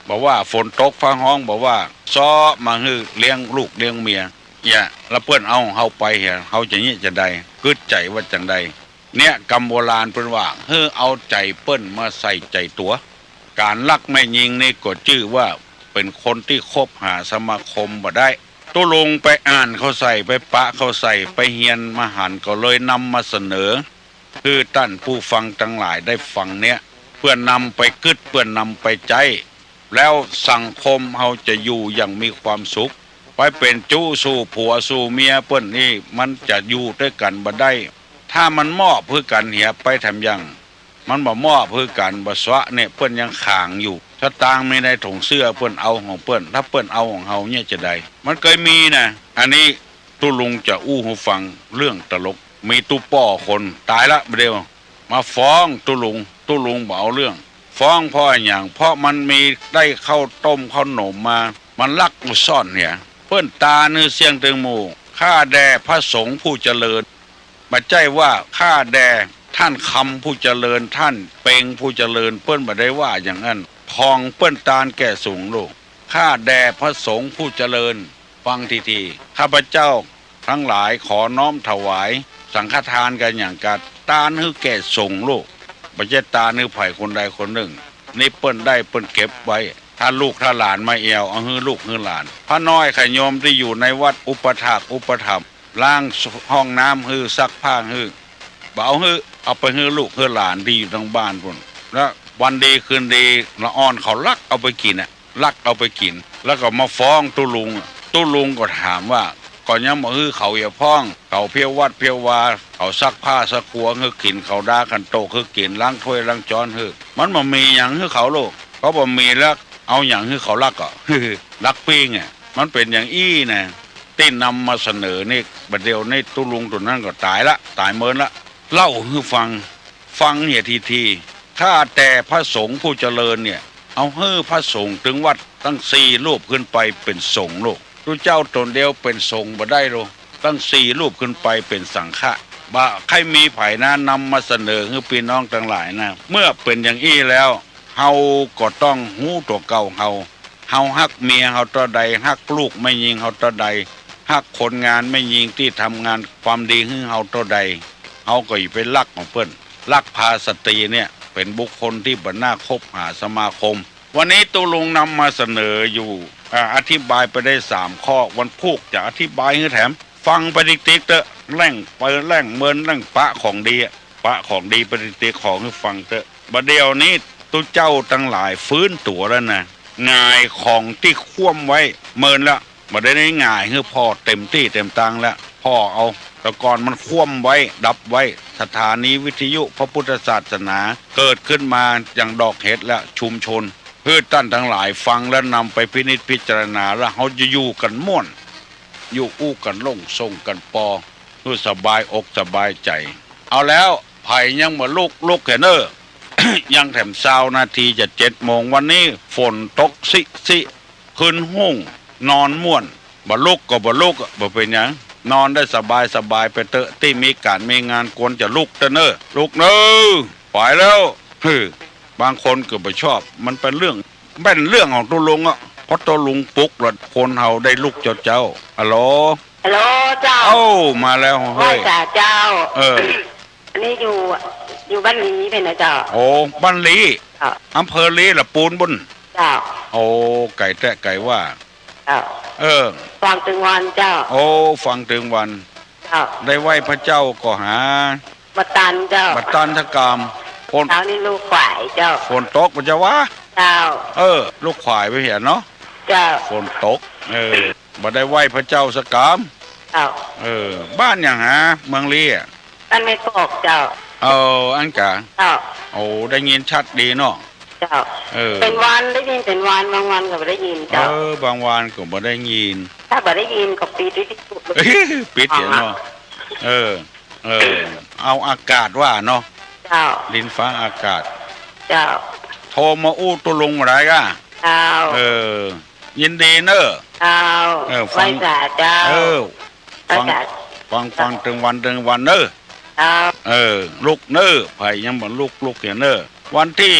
บ่ว่าฝนตกฟ้าฮ้อง บ่ว่า เซาะมาหื้อเลี้ยงลูกเลี้ยงเมีย เนี่ย แล้วเปิ้นเอาของเฮาไปเหีย เฮาจะเยียะจาใด กึ๊ดใจ๋ว่าจังใด เนี่ยกำโบราณเปิ้นว่า หื้อเอาใจ๋เปิ้นมาใส่ใจ๋ตั๋ว ก๋านลักแม่ญิงนี่ก็จื้อว่าเป๋นคนตี้คบหาสมาคมบ่ได้ ตุ๊ลุงไปอ่านเข้าใส่ ไปปะเข้าใส่ ไปเฮียนมาหัน ก็เลยนำมาเสนอ หื้อต้านผู้ฟังตังหลายได้ฟังเนี่ย เปื้อนำไปกึ๊ด เปื้อนำไปใจ๊ แล้วสังคมเฮาจะอยู่อย่างมีความสุข ไปเป๋นจู๊สู่ผัวสู่เมียเปิ้นนี่ มันจะอยู่ตวยกั๋นบ่ได้ ถ้ามันมอบหื้อกั๋นเหีย ไปแถมยัง มันบ่มอบหื้อกั๋น บ่ซะเนี่ย เปิ้นยังขางอยู่ สตางค์มีในถุงเสื้อ เปิ้นเอาของเปิ้น ถ้าเปิ้นเอาของเฮาเนี่ยจะใด มันเกยมีนะ อันนี้ตุ๊ลุงจะอู้หื้อฟังเรื่องตลก มีตุ๊ป้อคนต๋ายละบ่าเดี่ยว มาฟ้องตุ๊ลุง ตุ๊ลุงบ่เอาเรื่อง ฟ้องเพราะอะหยัง เพราะมันมีได้ข้าวต้มข้าวหนมมา มันลักเอาซ่อนเหีย เปิ้นตานหื้อเสี้ยงตึงหมู่ ข้าแด่พระสงฆ์ผู้เจริญ บ่ใจ้ว่าข้าแด่ท่านคำผู้เจริญ ท่านเปงผู้เจริญ เปิ้นบ่ได้ว่าอย่างนั้น ผ่องเปิ้นตานแก่สูงลูก ข้าแด่พระสงฆ์ผู้เจริญ ฟังทีๆ ข้าพเจ้าทั้งหลายขอน้อมถวายสังฆทานกั๋นอย่างกั๋น ตานหื้อแก่สงฆ์ลูก บ่ใจ้ตานหื้อใผคนใดคนนึ่ง นี่เปิ้นได้เปิ้นเก็บไว้ ถ้าลูกถ้าหลานมาแอ่ว เอาหื้อลูกหื้อหลาน พระน้อยขะโยมตี้อยู่ในวัดอุปถากอุปถัมภ์ ล้างห้องน้ำหื้อ ซักผ้าหื้อ บ่เอาหื้อ เอาไปหื้อลูกหื้อหลานตี้อยู่ตังบ้านปู้น แล้ววันดีคืนดี ละอ่อนเขาลักเอาไปกิ๋นอะ ลักเอาไปกิ๋น แล้วก็มาฟ้องตุ๊ลุงอะ ตุ๊ลุงก็ถามว่า ก็ยังบ่หื้อเขาเหียพ่อง เขาเผี้ยววัดเผี้ยววา เขาซักผ้าซักครัวหื้อกิ๋น เขาดาขันโตกหื้อกิ๋น ล้างถ้วยล้างจ๊อนหื้อ มันบ่มีหยังหื้อเขาลูก เขาบ่มีแล้ว เอาหยังหื้อเขาลักก่อ ลักปิ้งอะ มันเป๋นอย่างอี้นะ ตี้นำมาเสนอนี่ บ่าเดี่ยวนี้ตุ๊ลุงตั๋วนั้นก็ต๋ายละ ต๋ายเมินละ เล่าหื้อฟัง ฟังเหียทีๆ ข้าแต่พระสงฆ์ผู้เจริญเนี่ย เอาหื้อพระสงฆ์ตึงวัดตั้งสี่รูปขึ้นไปเป๋นสงฆ์ลูก ตุ๊เจ้าต๋นเดียวเป๋นสงฆ์บ่ได้ลูก ตั้งสี่รูปขึ้นไปเป๋นสังฆะ บ่าใค่มีใผนะ นำมาเสนอหื้อปี้น้องตังหลายนะ เมื่อเป๋นอย่างอี้แล้ว เฮาก็ต้องฮู้ตั๋วเก่าเฮา เฮาฮักเมียเฮาเต้าใด ฮักลูกแม่ญิงเฮาเต้าใด ฮักคนงานแม่ญิงตี้ทำงานความดีหื้อเฮาเต้าใด เฮาก็อย่าไปลักของเปิ้น ลักพาสตรีเนี่ย เป๋นบุคคลตี้บ่น่าคบหาสมาคม วันนี้ตุ๊ลุงนำมาเสนออยู่ อ่า อธิบายไปได้สามข้อ วันพูกจะอธิบายหื้อแถม ฟังไปติ๊กๆ เต๊อะ แล่งไปแล่งเมินแล่งปะของดีอะ ปะของดีไปติ๊กๆ ของหื้อฟังเต๊อะ บ่าเดี่ยวนี้ตุ๊เจ้าตังหลายฟื้นตั๋วแล้วนะ หงายของตี้คว่ำไว้เมินละ บ่าเดี่ยวนี้หงายหื้อผ่อเต๋มตี้เต๋มตางแล้ว ผ่อเอา แต่ก่อนมันคว่ำไว้ ดับไว้ สถานีวิทยุพระพุทธศาสนาเกิดขึ้นมาอย่างดอกเห็ดและชุมชน หื้อต้านตังหลายฟังแล้วนำไปพินิจพิจารณา แล้วเฮาจะอยู่กั๋นม่วน อยู่อู้กั๋นโล่งส่งกั๋นปอ หื้อสบายอกสบายใจ๋ เอาแล้ว ใผยังบ่ลุก ลุกเถอะเน่อ ยังแถมซาวนาทีจะเจ็ดโมง วันนี้ฝนตกซิๆ ขึ้นฮุ่ง นอนม่วน บ่ลุกก็บ่ลุกอะ บ่เป๋นหยัง นอนได้สบายๆ ไปเต๊อะ ตี้มีก๋านมีงานควรจะลุกเต๊อะเน่อ ลุกเน่อ ไปแล้ว เฮ้อ บางคนก็บ่ชอบ มันเป๋นเรื่อง เป๋นเรื่องของตุ๊ลุงอะ เพราะตุ๊ลุงปลุกละคนเฮาได้ลุกเจ๊าๆ ฮัลโหล ฮัลโหลเจ้า เอ้า มาแล้ว ไหว้ เฮ้ย สาเจ้า เออ อันนี้อยู่ อยู่บ้านลี้เป๋นนะเจ้า โอ้ บ้านลี้ เจ้า อำเภอลี้ละปูนบุญ เจ้า โอ้ ไก๋แต๊ไก๋ว่า เจ้า เออ ฟังตึงวันเจ้า โอ้ ฟังตึงวัน เจ้า ได้ไหว้พระเจ้าก่อหา บ่ตันเจ้า บ่ตันสักกำ ฝน เช้านี้ลูกขวายเจ้า ฝนตกบ่เจ้าวะ เจ้า เออ ลูกขวายไปเหียเนาะ เจ้า ฝนตก เออ บ่ได้ไหว้พระเจ้าสักกำ เจ้า เออ บ้านหยังหา เมืองลี้อะ บ้านแม่กอกเจ้า เออ อั้นกา เจ้า โอ้ ได้ยินชัดดีเนาะ เจ้า เออ เป๋นวันได้ยิน เป๋นวัน บางวันก็บ่ได้ยินเจ้า เออ บางวันก็บ่ได้ยิน ถ้าบ่ได้ยินก็ปิดวิทยุ ปิดเสียงเนาะ เออ เออ เอาอากาศว่าเนาะ เจ้า ดินฟ้าอากาศ เจ้า โทรมาอู้ตุ๊ลุงบ่ได้ก้า เจ้า เออ ยินดีเน่อ เจ้า เออ ฟัง ไหว้สาเจ้า เออ ไหว้สา ฟัง ฟัง ฟังตึงวันตึงวันเน่อ เจ้า เออ ลุกเน่อ ใผยังบ่ลุก ลุกเหียเน่อ วันตี้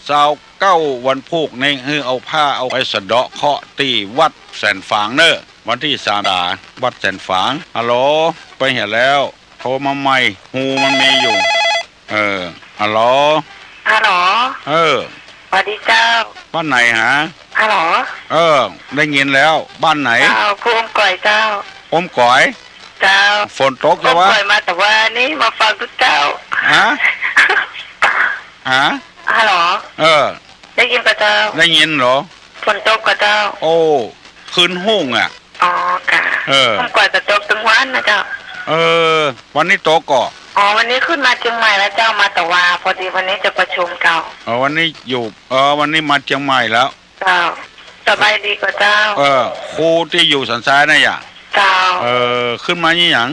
ซาวเก้า วันพูกนี้ หื้อเอาผ้าเอาไปสะเดาะเคราะห์ตี้วัดแสนฝางเน่อ วันตี้สาม วัดแสนฝาง ฮัลโหล ไปเหียแล้ว โทรมาใหม่ ฮูมันมีอยู่ เออ ฮัลโหล ฮัลโหล เออ สวัสดีเจ้า บ้านไหนหา ฮัลโหล เออ ได้ยินแล้ว บ้านไหน เจ้า ผู้อมก๋อยเจ้า อมก๋อย เจ้า ฝนตกใช่ปะ อมก๋อยมาตะวานี้ มาฟังตุ๊เจ้า ฮะ ฮะ ฮัลโหล เออ ได้ยินก่อเจ้า ได้ยินเหรอ ฝนตกก่อเจ้า โอ้ คืนฮุ่งอะ อ๋อ ค่ะ เออ อมก๋อยก็ตกตึงวันนะเจ้า เออ วันนี้ตกก่อ อ๋อ วันนี้ขึ้นมาเจียงใหม่แล้วเจ้า มาตะวา พอดีวันนี้จะประชุมเจ้า อ๋อ วันนี้อยู่ เออ วันนี้มาเจียงใหม่แล้ว เจ้า สบายดีก่อเจ้า เออ ครูตี้อยู่สันทรายน่ะหยา เจ้า เออ ขึ้นมานี่หยัง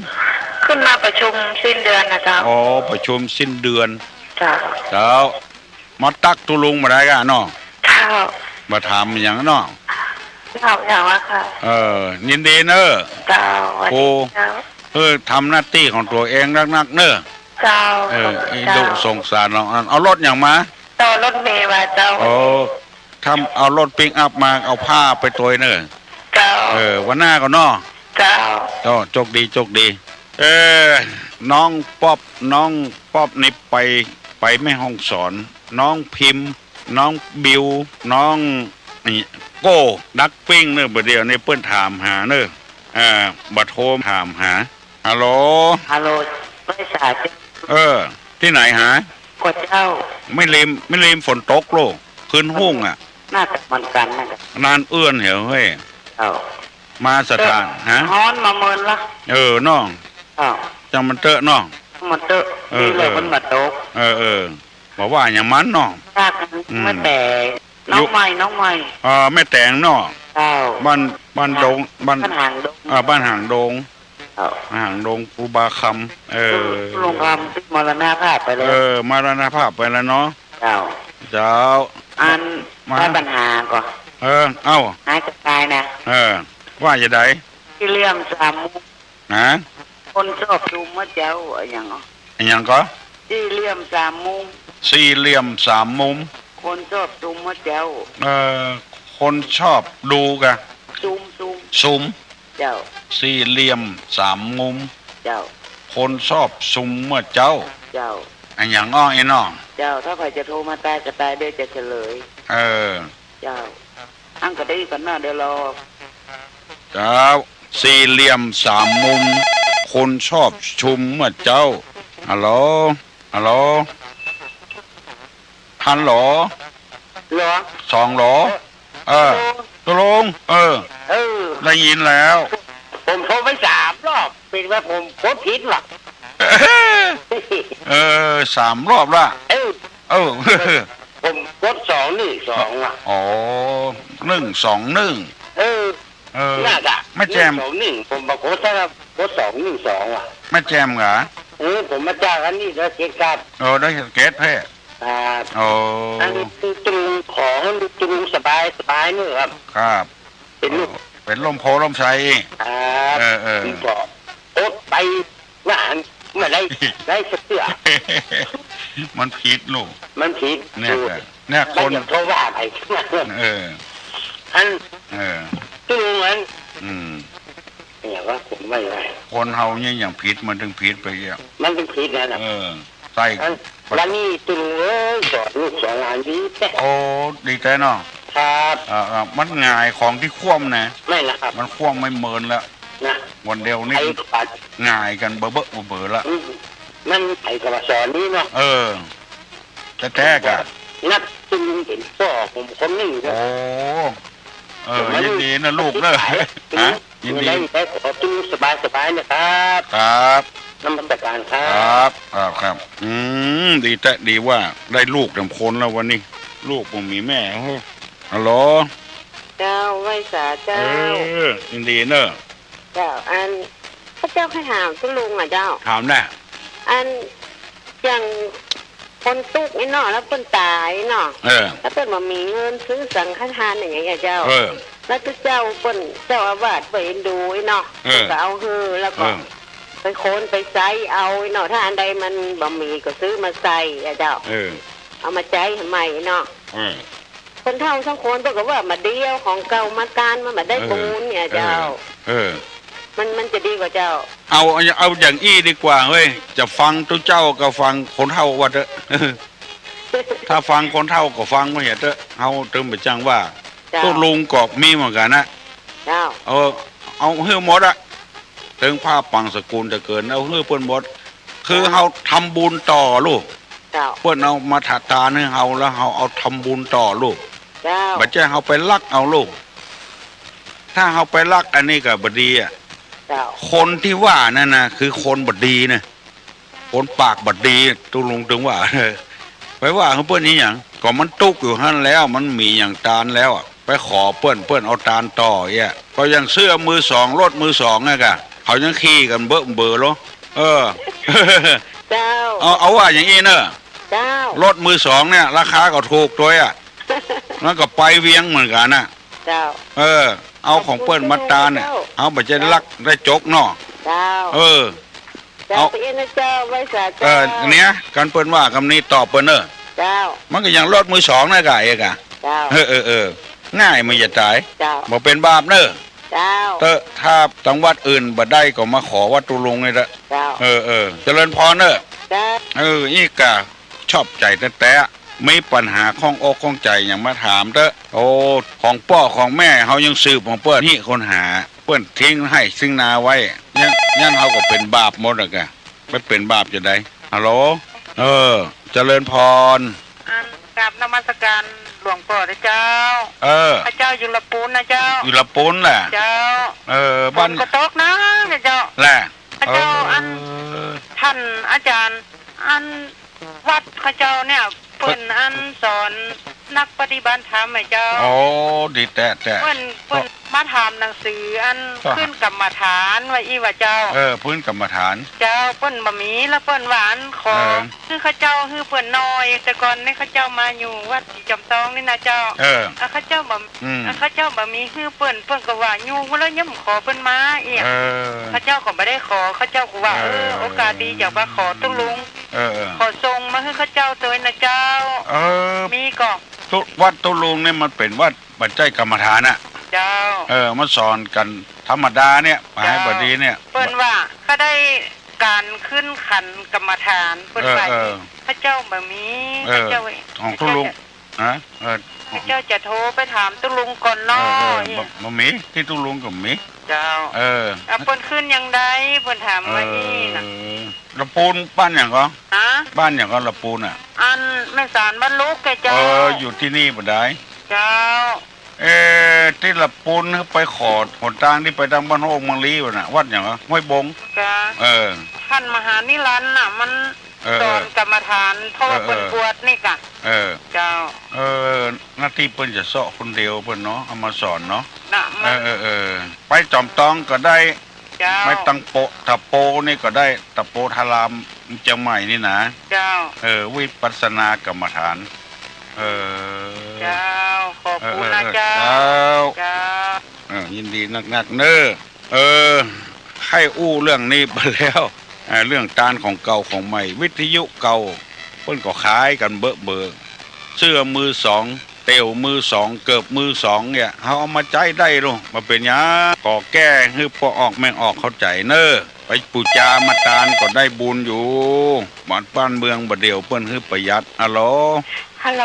ขึ้นมาประชุมสิ้นเดือนนะเจ้า อ๋อ ประชุมสิ้นเดือน เจ้า เจ้า มาตั๊กตุ๊ลุงบ่ได้ก่ะเนาะ เจ้า มาถามหยังเนาะ เจ้า เจ้าอะค่ะ เออ ยินดีเนอะ เจ้า สวัสดี โอ้ เจ้า เออ ทำหน้าตี้ของตั๋วเองนักๆ เนอะ เจ้า เออ ขอบคุณ อี เจ้า ดุสงสารเนาะ อัน เอารถหยังมา เจ้า รถเมล์มาเจ้า โอ้ ถ้าเอารถปิกอัพมา เอาผ้าไปตวยเนอะ เจ้า เออ วันหน้าก่อเนาะ เจ้า เจ้า โจคดี โจคดี เออ น้องป๊อป น้องป๊อปนี่ไป ไปแม่ฮ่องสอน น้องพิมพ์ น้องบิว น้องนี่โก้ ดักปิ้งเนอะ บ่าเดี่ยวนี้เปิ้นถามหาเนอะ อ่า บ่าโทรถามหา ฮัลโหล ฮัลโหล ไพศาล เออ ตี้ไหนหา ก่อเจ้า แม่ริม แม่ริมฝนตกโลก คืนฮุ่งอะ น่าจะเหมือนกั๋นน่ะ นานเอื้อนเหรอเฮ้ย เจ้า มาสถาน ฮะ ฮ้อนมาเมินละ เออ เนาะ เจ้า จังมันเต๊อะเนาะ มันเต๊อะ เออ นี่แหละ เออ มันมาตก เออ เออ บ่ว่าหยังมันเนาะ ยาก อืม แม่แต๋ง น้องใหม่ น้องใหม่ อ่า แม่แต๋งเนาะ เจ้า บ้าน บ้านดง บ้าน บ้านหางดง อ่า บ้านหางดง เจ้า หางดงครูบาคำ เออ ลุงคำตี้มรณภาพไปแล้ว เออ มรณภาพไปแล้วเนาะ เจ้า เจ้า อัน มา ถ้าปัญหาก่อ เออ เอ้า หายจะตายนะ เออ ว่าจะใด สี่เหลี่ยมสามมุม ฮะ คนชอบดูเมื่อเจ้า อะหยังก่อ อะหยังก่อ สี่เหลี่ยมสามมุม สี่เหลี่ยมสามมุม คนชอบดูเมื่อเจ้า เออ คนชอบดูกะ ซุม ซุม ซุม เจ้า สี่เหลี่ยมสามมุม เจ้า คนชอบซุมเมื่อเจ้า เจ้า อะหยังอ้อ ไอ้น้อง เจ้า ถ้าใผจะโทรมาตายก็ตายเดี๋ยวจะเฉลย เออ เจ้า อั้นก็ได้ก่อเนาะ เดี๋ยวรอ เจ้า สี่เหลี่ยมสามมุม คนชอบซุมเมื่อเจ้า ฮัลโหล ฮัลโหล ฮัลโหล เหรอ สองเหรอ เออ ตุ๊ลุง เออ เออ ได้ยินแล้ว ผมโทรไปสามรอบ เป๋นว่าผมกดผิดว่ะ เออ สามรอบละ เออ เออ ผมกดสองหนึ่งสองว่ะ อ๋อ หนึ่งสองหนึ่ง เออ เออ น่าจะ แม่แจ่ม หนึ่งสองหนึ่ง ผมบอกกดซะ กดสองหนึ่งสองว่ะ แม่แจ่มเหรอ เออ ผมมาจากอันนี้ ดอยสะเก็ดครับ เออ ดอยสะเก็ดแท้ ครับ โอ้ อันนี้คือตุ๊ลุง ขอหื้อตุ๊ลุงสบายสบายเนอะครับ ครับ เป๋นลูก เออ เป๋นร่มโพธิ์ร่มไทร ครับ เออ เออ ผมก็อดไปว่าหันมาได้ ได้สักเตื้อ มันผิดลูก มันผิด เนี่ย ลูก เนี่ย คน มันอยากโทรว่าไป เออ อัน เออ ตุ๊ลุงอัน อืม เนี่ยว่าผมไม่ไหว คนเฮาเนี่ยอย่างผิดมันถึงผิดไปอ่ะ มันถึงผิดนะน่ะ เออ ใส่ อัน วันนี้ตุ๊ลุงเอ้ย สอนลูกสอนหลานดีแต๊ โอ้ ดีแต๊เนาะ ครับ เออ เออ มันหงายของตี้คว่ำนะ ไม่ละครับ มันคว่ำไม่เมินละ นะ วันเดียวนี่ ไอ้ปัด หงายกั๋นเบ้อเบ้อเบ้อละ อืม มันไอ้ก็ว่าสอนนี้เนาะ เออ แต๊แต๊กะ นับตุ๊ลุงเป๋นป้อผมคนนึ่งเนาะ โอ้ เออ ผมมา ยินดีนะลูกเนอะ ฮะ ยินดี ได้ ได้ขอตุ๊ลุงสบายสบายนะครับ ครับ นมัสการครับ ครับ ครับ ครับ อืม ดีแต๊ดีว่าได้ลูกสามคนแล้ววันนี้ ลูกบ่มีแม่ โอ้โห ฮัลโหล เจ้า ไหว้สาเจ้า เออ ยินดีเนอะ เจ้า อัน ข้าเจ้าใค่ถามตุ๊ลุงอะเจ้า ถามได้ อัน อย่างคนตุ๊กข์นี่เนาะ แล้วเปิ้นต๋ายเนาะ เออ แล้วเปิ้นบ่มีเงินซื้อสังฆทานอย่างเงี้ยเจ้า เออ แล้วตุ๊เจ้าเปิ้น เจ้าอาวาสเปิ้นเอ็นดูเนาะ เออ เปิ้นก็เอาหื้อ แล้วก็ เออ ไปโคนไปใจ๊เอาเนาะ ถ้าอันใดมันบ่มีก็ซื้อมาใส่อะเจ้า เออ เอามาใจ๊ใหม่เนาะ เออ คนเฒ่าสองคนเปิ้นก็ว่าบ่าเดี่ยวของเก่ามาต้านมันบ่ได้บุญเนี่ยเจ้า เออ เออ มัน มันจะดีกว่าเจ้า เอา เอาอย่างอี้ดีกว่าเฮ้ย จะฟังตุ๊เจ้าก็ฟังคนเฒ่าว่าเต๊อะ ถ้าฟังคนเฒ่าก็ฟังบ่เหียเต๊อะ เฮาเถิงบ่จั่งว่า เจ้า ตุ๊ลุงก็มีเหมือนกั๋นนะ เจ้า เออ เอาหื้อหมดอะ เถิงผ้าปังสกุลตะเกิน เอาหื้อเปิ้นหมด คือ เจ้า เฮาทำบุญต่อลูก เจ้า เปิ้นเอามาถวายตานหื้อเฮา แล้วเฮาเอาทำบุญต่อลูก เจ้า บ่ใจ้เฮาไปลักเอาลูก ถ้าเฮาไปลักอันนี้ก็บ่ดีอะ เจ้า คนตี้ว่านั่นนะ คือคนบ่ดีนะ คนปากบ่ดี ตุ๊ลุงเถิงว่า ไปว่าหื้อเปิ้นอีหยัง ก็มันตุ๊กอยู่หั้นแล้ว มันบ่มีหยังตานแล้วอะ ไปขอเปิ้น เปิ้นเอาตานต่อเอี้ย ก็ยังเสื้อมือสอง รถมือสองอะก่ะ เขายังขี่กั๋นเบ้อเบ้อโล เออ เจ้า เอา เอาว่าอย่างอี้เน่อ เจ้า รถมือสองเนี่ย ราคาก็ถูกตวยอะ มันก็ไปเวียงเหมือนกั๋นน่ะ เจ้า เออ เอาของเปิ้นมาตานเนี่ย ขอบคุณเจ้า เฮาบ่ใจ้ลักได้จกเนาะ เจ้า เออ เจ้า เอา ไปเอ็นนะเจ้า ไหว้สาเจ้า เออ เนี่ย กันเปิ้นว่ากำนี้ตอบเปิ้นเน่อ เจ้า มันก็ยังรถมือสองนะก่ะเอกอะ เจ้า เออ เออ เออ ง่ายมันจะต๋าย เจ้า บ่เป๋นบาปเน่อ เจ้า เต๊อะ ถ้าตังวัดอื่นบ่ได้ก็มาขอวัดตุ๊ลุงนี่เต๊อะ เจ้า เออ เออ เจริญพรเน่อ เจ้า เออ อี้ก่ะ ชอบใจ๋แต๊ๆ มีปัญหาข้องอกข้องใจ๋หยังมาถามเต๊อะ โอ้ ของป้อของแม่เฮายังสืบของเปิ้น นี่คนหา เปิ้นทิ้งไฮ่ทิ้งนาไว้ ยั้น ยั้นเฮาก็เป๋นบาปหมดอะก่ะ ไปเป๋นบาปจะใด ฮัลโหล เออ เจริญพร อันกราบนมัสการหลวงป้อนะเจ้า เออ ข้าเจ้าอยู่ละปูนนะเจ้า อยู่ละปูนแหละ เจ้า เออ บ้าน ฝนก็ตกนะเจ้า แหละ ข้าเจ้า เออ อัน ท่านอาจารย์ อัน วัดข้าเจ้าเนี่ย เปิ้นอันสอนนักปฏิบัติธรรมอะเจ้า โอ้ ดีแต๊ๆ เปิ้น เปิ้นมาถามหนังสืออัน เจ้า ขึ้นกรรมฐานว่าอี้ว่าเจ้า เออ พื้นกรรมฐาน เจ้า เปิ้นบ่มี แล้วเปิ้นว่าอันขอ เออ หื้อข้าเจ้าหื้อเปิ้นหน่อย แต่ก่อนนี่ข้าเจ้ามาอยู่วัดศรีจอมทองนี่นะเจ้า เออ อ่ะข้าเจ้าบ่ อืม อ่ะข้าเจ้าบ่มีหื้อเปิ้น เปิ้นก็ว่าอยู่แล้วยังบ่ขอเปิ้นมาอี้ เออ ข้าเจ้าก็บ่ได้ขอ ข้าเจ้าก็ว่า เออ เออ โอกาสดีจะมาขอตุ๊ลุง เออ เออ ขอส่งมาหื้อข้าเจ้าตวยนะเจ้า เออ มีก่อ ตุ๊ วัดตุ๊ลุงเนี่ยมันเป๋นวัดบ่ใจ้กรรมฐานอะ เจ้า เออ มันสอนกั๋นธรรมดาเนี่ย เจ้า บ่ดีเนี่ย เปิ้นว่าข้าได้การขึ้นขันกรรมฐาน เปิ้นว่า เออ เออ ข้าเจ้าบ่มี เออ ข้าเจ้า ของตุ๊ลุง ข้าเจ้าจะ ฮะ เออ ข้าเจ้าจะโทรไปถามตุ๊ลุงก่อนเนาะ เออ เออ บ่ บ่มี ตี้ตุ๊ลุงก็บ่มี เจ้า เออ อ่ะ เปิ้นขึ้นอย่างใด เปิ้นถามว่าอี้น่ะ เออ ละปูนบ้านหยังก่อ ฮะ บ้านหยังก่อละปูนอะ อันแม่สารบ้านลุกแกเจ้า เออ อยู่ตี้นี่บ่ได้ เจ้า เอ๊ะ ตี้ละปูนไปขอดหนตางตี้ไปตางบ้านโฮกเมืองลี้บ่าน่ะ วัดหยังก่อ ห้วยบง เจ้า เออ ท่านมหานิรันดร์น่ะ มัน เออ สอนกรรมฐาน เพราะว่า เออ เปิ้นบวชนี่ก่ะ เออ เจ้า เออ หน้าตี้เปิ้นจะเซาะคนเดียวเปิ้นเนาะ เอามาสอนเนาะ น่ะ มัน เออ เออ เออ ไปจอมตองก็ได้ เจ้า ไปตางโปะ ตะโปนี่ก็ได้ ตะโปธารามเจียงใหม่นี่นะ เจ้า เออ วิปัสสนากรรมฐาน เออ เจ้า ขอบคุณนะ เออ เออ เจ้า เจ้า เจ้า เออ ยินดีนักๆ เน้อ เออ ใค่อู้เรื่องนี้ไปแล้ว เอ่อ เรื่องตานของเก่าของใหม่ วิทยุเก่า เปิ้นก็ขายกั๋นเบ้อเบ้อ เสื้อมือสอง เตี่ยวมือสอง เกิบมือสองเนี่ย เฮาเอามาใจ๊ได้ลูก บ่เป๋นหยัง ก็แก้หื้อป้อออกแม่ออกเข้าใจ๋เน้อ ไปปู๋จามาตานก็ได้บุญอยู่ บ้าน บ้านเมืองบ่าเดี่ยวเปิ้นหื้อประหยัด ฮัลโหล ฮัลโหล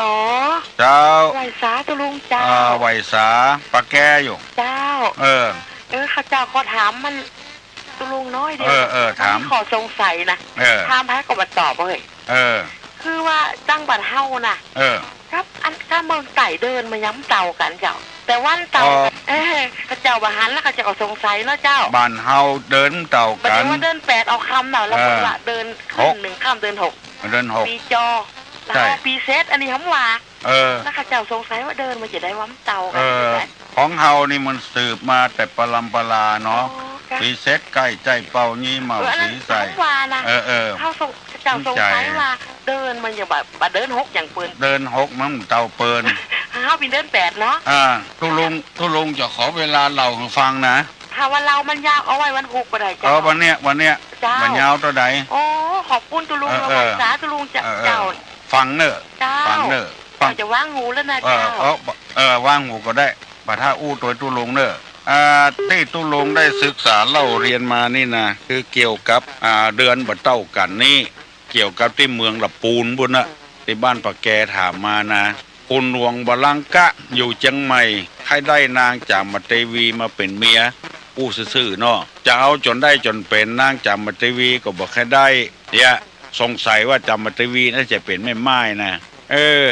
เจ้า ไหว้สาตุ๊ลุงเจ้า อ่า ไหว้สา ปาแกอยู่ เจ้า เออ เออ ข้าเจ้าขอถามมัน ตุ๊ลุงน้อยเดียว เออ เออ ถาม ข้อสงสัยนะ เออ ถามใผก็บ่ตอบเฮ้ย เออ คือว่าจังหวัดเฮาน่ะ เออ กับอัน กับเมืองใต้เดินมันยังบ่เต้ากั๋นเจ้า แต่วันเต้ากั๋น เออ ข้าเจ้าบ่หันแล้วข้าเจ้าก็สงสัยเนาะเจ้า บ้านเฮาเดินบ่เต้ากั๋น บ่ได้ว่าเดินแปดออกค่ำเนาะ แล้วเปิ้นว่าเดินขึ้นหนึ่งค่ำเดือนหก เดือนหก ปีจอ ใจ้ แล้วเฮาปีเศษ อันนี้เฮาว่า เออ แล้วข้าเจ้าสงสัยว่าเดินมันจะได้ว่าบ่เต้ากั๋น เออ จังใด ของเฮานี่มันสืบมาแต่ปรัมปราเนาะ อ๋อ จ้ะ ปีเศษใก้ใจ้เป้ายี่เหมา เออ อันนั้น สีใส่ เฮาว่านะ เออ เออ เฮาสง เจ้าสงสัยว่าเดินมันยังบ่ บ่เดือนหกอย่างเปิ้น เดือนหกมันบ่เต้าเปิ้น เฮาเป๋นเดือนแปดเนาะ อ่า ตุ๊ลุง ตุ๊ลุงจะขอเวลาเล่าหื้อฟังนะ ถ้าว่าเล่ามันยาวเอาไว้วันฮูกบ่ได้เจ้า เออ วันเนี้ย วันเนี้ย เจ้า มันยาวเต้าใด โอ้ ขอบคุณตุ๊ลุง เออ เออ ไหว้สาตุ๊ลุงเจ้า เออ เออ ฟังเน้อ เจ้า ฟังเน้อ ฟัง เจ้าจะวางหูแล้วนะ เออ เจ้า เออ เออ วางหูก็ได้ บ่ถ้าอู้ตวยตุ๊ลุงเน้อ อ่า ตี้ตุ๊ลุงได้ศึกษาเล่าเรียนมานี่นะ คือเกี่ยวกับ อ่า เดือนบ่เต้ากั๋นนี่ เกี่ยวกับตี้เมืองละปูนปู้นน่ะ ตี้บ้านปะแกถามมานะ ขุนหลวงบาลังกะอยู่เจียงใหม่ ใค่ได้นางจามเทวีมาเป๋นเมีย อู้ซื่อๆ เนาะ จะเอาจ๋นได้จ๋นเป๋น นางจามเทวีก็บ่ใค่ได้ เนี่ย สงสัยว่าจามเทวีน่าจะเป๋นแม่ม่ายนะ เออ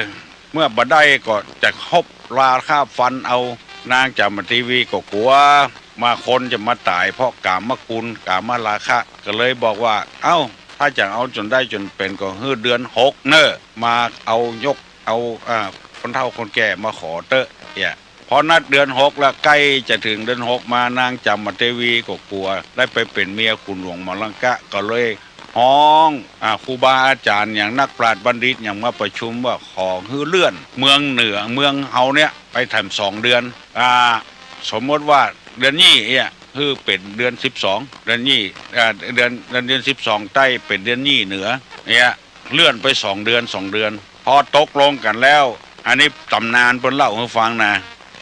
เมื่อบ่ได้ก็จะคบราฆ่าฟันเอา นางจามเทวีก็กั๋วว่าคนจะมาต๋ายเพราะกามคุณ กามราคะ ก็เลยบอกว่า เอ้า ถ้าจะเอาจ๋นได้จ๋นเป๋นก็หื้อเดือนหกเน่อ มาเอายกเอา อ่า คนเฒ่าคนแก่มาขอเต๊อะ เนี่ย พอนัดเดือนหกละ ใก้จะเถิงเดือนหกมา นางจามเทวีก็กั๋วได้ไปเป๋นเมียขุนหลวงบาลังกะ ก็เลยฮ้อง อ่า ครูบาอาจ๋ารย์อย่างนักปราชญ์บัณฑิตอย่างมาประชุมว่าขอหื้อเลื่อนเมืองเหนือ เมืองเฮาเนี่ยไปแถมสองเดือน อ่า สมมติว่าเดือนยี่เนี่ย หื้อเป๋นเดือนสิบสอง เดือนยี่ อ่า เดือน เดือน เดือนสิบสองใต้เป๋นเดือนยี่เหนือ เนี่ย เลื่อนไปสองเดือน สองเดือน พอตกลงกั๋นแล้ว อันนี้ต๋ำนานเปิ้นเล่าหื้อฟังนะ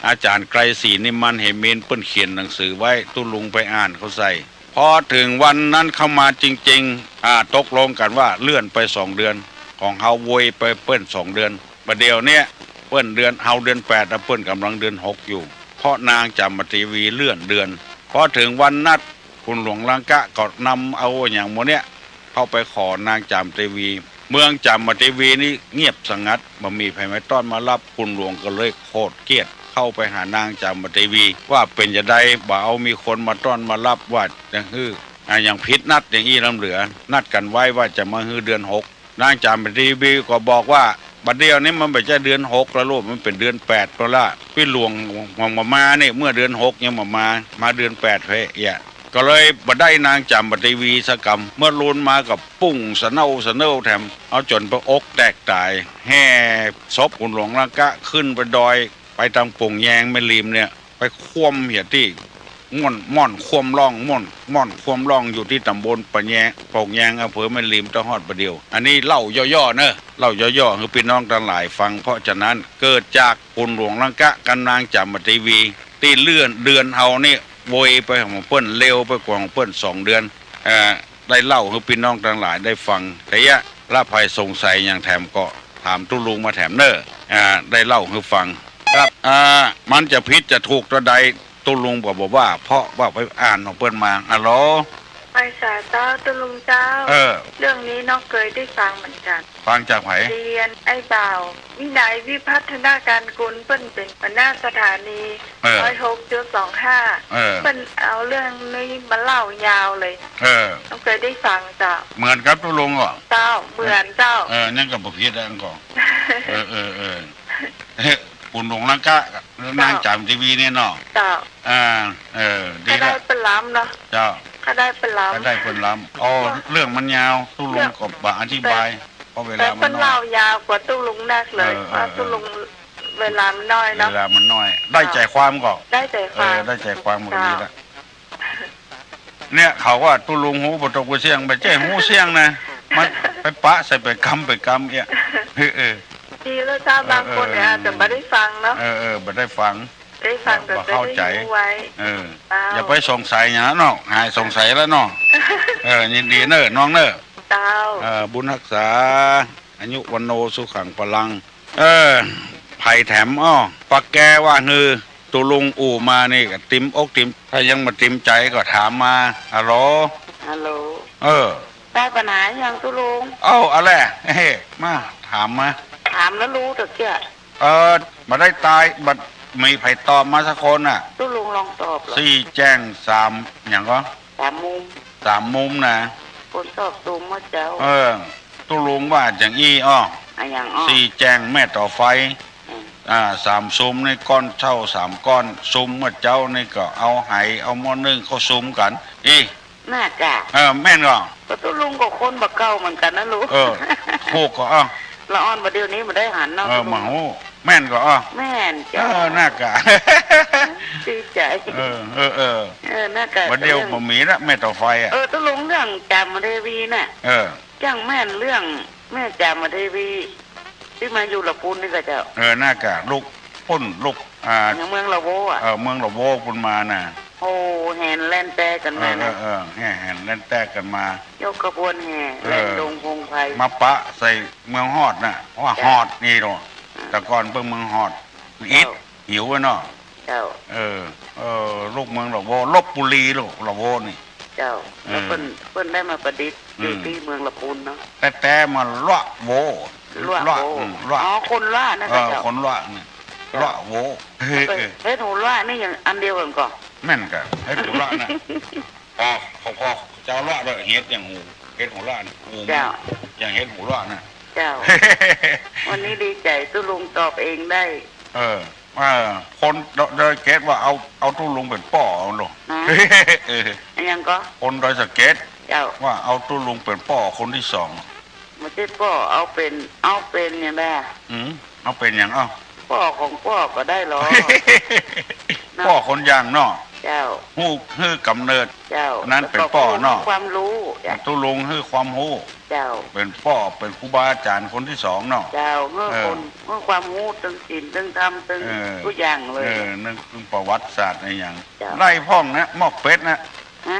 อาจ๋ารย์ไกรศรีนิมมันเหมิน เปิ้นเขียนหนังสือไว้ ตุ๊ลุงไปอ่านเข้าใส่ พอเถิงวันนั้นเข้ามาจริงๆ อ่า ตกลงกั๋นว่าเลื่อนไปสองเดือน ของเฮาโวยไปเปิ้นสองเดือน บ่าเดี่ยวเนี้ยเปิ้นเดือน เฮาเดือนแปด แล้วเปิ้นก่ำลังเดือนหกอยู่ เพราะนางจามเทวีเลื่อนเดือน พอเถิงวันนัด ขุนหลวงลังกะก็นำเอาอะหยังหมู่เนี้ย เข้าไปขอนางจามเทวี เมืองจามเทวีนี่เงียบสงัด บ่มีใผมาต้อนมาฮับ ขุนหลวงก็เลยโขดเคียด เข้าไปหานางจามเทวี ว่าเป๋นจาใด บ่เอามีคนมาต้อนมาฮับ ว่าจะหื้อ อ่า อย่างผิดนัดอย่างอี้ล้ำเหลือ นัดกั๋นไว้ว่าจะมาหื้อเดือนหก นางจามเทวีก็บอกว่า บ่าเดี่ยวนี้มันบ่ใจ้เดือนหกแล้วลูก มันเป๋นเดือนแปดไปแล้ว ปี้หลวงยังบ่มานี่ เมื่อเดือนหกยังบ่มา มาเดือนแปดเฮ้ย เอี้ย ก็เลยบ่ได้นางจามเทวีสักกำ เมื่อลูนมาก็ปุ้งสะเน่าสะเน่าแถม เอาจ๋นปะอกแตกต๋าย แห่ศพขุนหลวงลังกะขึ้นไปดอย ไปตางโป่งแยงแม่ริมเนี่ย ไปคว่ำเหียตี้ ม่อน ม่อนคว่ำร่อง ม่อน ม่อนคว่ำร่องอยู่ตี้ต๋ำบลปะแยง โป่งแยง อำเภอแม่ริม เต้าฮอดบ่าเดี่ยว อันนี้เล่าย่อๆ เน่อ เล่าย่อๆ หื้อปี้น้องตังหลายฟัง เพราะฉะนั้นเกิดจากขุนหลวงลังกะกับนางจามเทวี ตี้เลื่อนเดือนเฮานี่โวยไปของเปิ้น เร็วไปกว่าของเปิ้นสองเดือน เอ่อ ได้เล่าหื้อปี้น้องตังหลายได้ฟัง แต่เยียะ ละใผสงสัยหยังแถมก็ถามตุ๊ลุงมาแถมเน่อ อ่า ได้เล่าหื้อฟัง ครับ อ่า มันจะผิดจะถูกเต้าใด ตุ๊ลุงก็บ่ว่า เพราะว่าไปอ่านของเปิ้นมา อะโหล ไหว้สาเจ้า ตุ๊ลุงเจ้า เออ เรื่องนี้น้องเกยได้ฟังเหมือนกั๋น ฟังจากใผ เรียนไอ้บ่าว วินัยวิพัฒนาการกุล เปิ้นเป๋นหัวหน้าสถานี เออ ร้อยหกจุดสองห้า เออ เปิ้นเอาเรื่องนี้มาเล่ายาวเลย เออ น้องเกยได้ฟังเจ้า เหมือนกับตุ๊ลุงก่อ เจ้า เหมือนเจ้า เออ นั่นก็บ่ผิดแล้วก่อ เออ เออ เออ ขุนหลวงลังกะ เจ้า นางจามเทวีเนี่ยเนาะ เจ้า อ่า เออ ดีละ ข้าได้เปิ้นลำเนาะ เจ้า ข้าได้เปิ้นลำ ข้าได้เปิ้นลำ อ๋อ เรื่องมันยาว ตุ๊ลุงก็บ่อธิบาย เพราะเวลามันน้อย แต่เปิ้นเล่ายาวกว่าตุ๊ลุงนักเลย เออ เออ เพราะตุ๊ลุงเวลามันน้อยเนาะ เวลามันน้อย ได้ใจ๋ความก่อ ได้ใจ๋ความ เออ ได้ใจ๋ความก็ดีละ เนี่ย เขาว่าตุ๊ลุงฮู้บ่ตกบ่เสี้ยง บ่ใจ้ฮู้เสี้ยงนะ มันไปปะใส่ไปกำไปกำเอี้ย เออ เออ ดีแล้วเจ้า บางคนเนี่ย เออ เออ อาจจะบ่ได้ฟังเนาะ เออ เออ บ่ได้ฟัง ได้ฟังก็ บ่เข้าใจ๋ จะได้ฮู้ไว้ เออ เจ้า อย่าไปสงสัยหยังเนาะ หายสงสัยแล้วเนาะ เออ ยินดีเน่อ น้องเน่อ เจ้า เออ บุญฮักษา อายุวัณโณ สุขัง พลัง เออ ใผแถม อ้อ ปะแกว่าหื้อตุ๊ลุงอู้มานี่ก็ติมอกติม ถ้ายังบ่ติมใจ๋ก็ถามมา ฮัลโหล ฮัลโหล เออ ได้ปั๋ญหายังตุ๊ลุง เอ้า เอาแหละ เฮ้ มา ถามมา ถามแล้วฮู้ตะเกียะ เออ บ่ได้ต๋าย บ่มีใผตอบมาสักคนน่ะ ตุ๊ลุงลองตอบเหรอ สี่แจ้งสาม หยังก่อ สามมุม สามมุมนะ คนชอบซูมเมื่อเจ๊า เออ ตุ๊ลุงว่าอย่างอี้อ้อ อะหยังอ้อ สี่แจ้งแม่ต่อไฟ อืม อ่า สามซุมนี่ก้อนเถ้าสามก้อน ซุมเมื่อเจ๊านี่ก็เอาไหเอาหม้อนึ่งเข้าซุมกั๋น อี้ น่ากะ เออ แม่นก่อ ก็ตุ๊ลุงก็คนบ่าเก่าเหมือนกั๋นนะลูก เออ ฮู้ก่อ อ้าว ละอ่อนบ่าเดี่ยวนี้บ่ได้หันเนาะ เออ ตุ๊ลุง บ่ฮู้ แม่นก่อ อ้าว แม่นเจ้า เออ น่ากะ ดีใจ๋ เออ เออ เออ เออ น่ากะ บ่าเดี่ยวบ่มีละ แม่ต่อไฟอะ เออ ตุ๊ลุงเรื่องจามเทวีน่ะ เออ จั้งแม่นเรื่องแม่จามเทวี ตี้มาอยู่ละปูนนี่ก่อเจ้า เออ น่ากะ ลูก ผ ปุ้นลุก อ่า ยังเมืองละโวอ่ะ เออ เมืองละโวปุ้นมาน่ะ โอ้ แห่แล่นแต๊กั๋นมาน่ะ เออ เออ เออ แห่ แห่แล่นแต๊กั๋นมา ยกขบวนแห่ เออ แล่นดงพงไพร มาปะใส่เมืองฮอดน่ะ ว่า เจ้า ฮอดนี่โล อ่า แต่ก่อนเปิ้นเมืองฮอด อิด เจ้า หิวอะเนาะ เจ้า เออ เออ ลุกเมืองละโว ลพบุรีโล ละโวนี่ เจ้า แล้ว เออ เปิ้น เปิ้นได้มาประดิษฐ์ อืม อยู่ตี้เมืองละปูนเนาะ แต๊ๆ มาละโว ละโว ละ อืม ละ อ๋อ คนละนะ เออ เจ้า คนละนี่ เจ้า ละโว เออ เฮ็ดหูละนี่อย่างอันเดียวกั๋นก่อ แม่นก่ะ เฮ็ดหูละน่ะ อ๋อ ขอ ขอเจ้าละเด้อ เฮ็ดอย่างหู เฮ็ดหูละนี่ หู เจ้า อย่างเฮ็ดหูละน่ะ เจ้า วันนี้ดีใจ๋ ตุ๊ลุงตอบเองได้ เออ เออ คนโดยเกตว่าเอา เอาตุ๊ลุงเป๋นป้อเอาโล ฮะ เออ อะหยังก่อ คนดอยสะเก็ด เจ้า ว่าเอาตุ๊ลุงเป๋นป้อคนตี้สอง บ่ใจ้ป้อ เอาเป๋น เอาเป๋นหยังแด อืม เอาเป๋นหยัง เอ้า ป้อของป้อก็ได้ลอ เนาะ ป้อคนยังเนาะ เจ้า ฮู้ หื้อก๋ำเนิด เจ้า นั้นเป๋นป้อเนาะ แล้วก็ฮู้ความฮู้ เจ้า ตุ๊ลุงหื้อความฮู้ เจ้า เป๋นป้อ เป๋นครูบาอาจ๋ารย์คนตี้สองเนาะ เจ้า หื้อ เออ คน หื้อความฮู้เถิงศีลเถิงธรรมเถิง เออ กู้อย่างเลย เออ นึกเถิงประวัติศาสตร์อะหยัง เจ้า ได้พ่องนะ หมอกเป็ดนะ ฮะ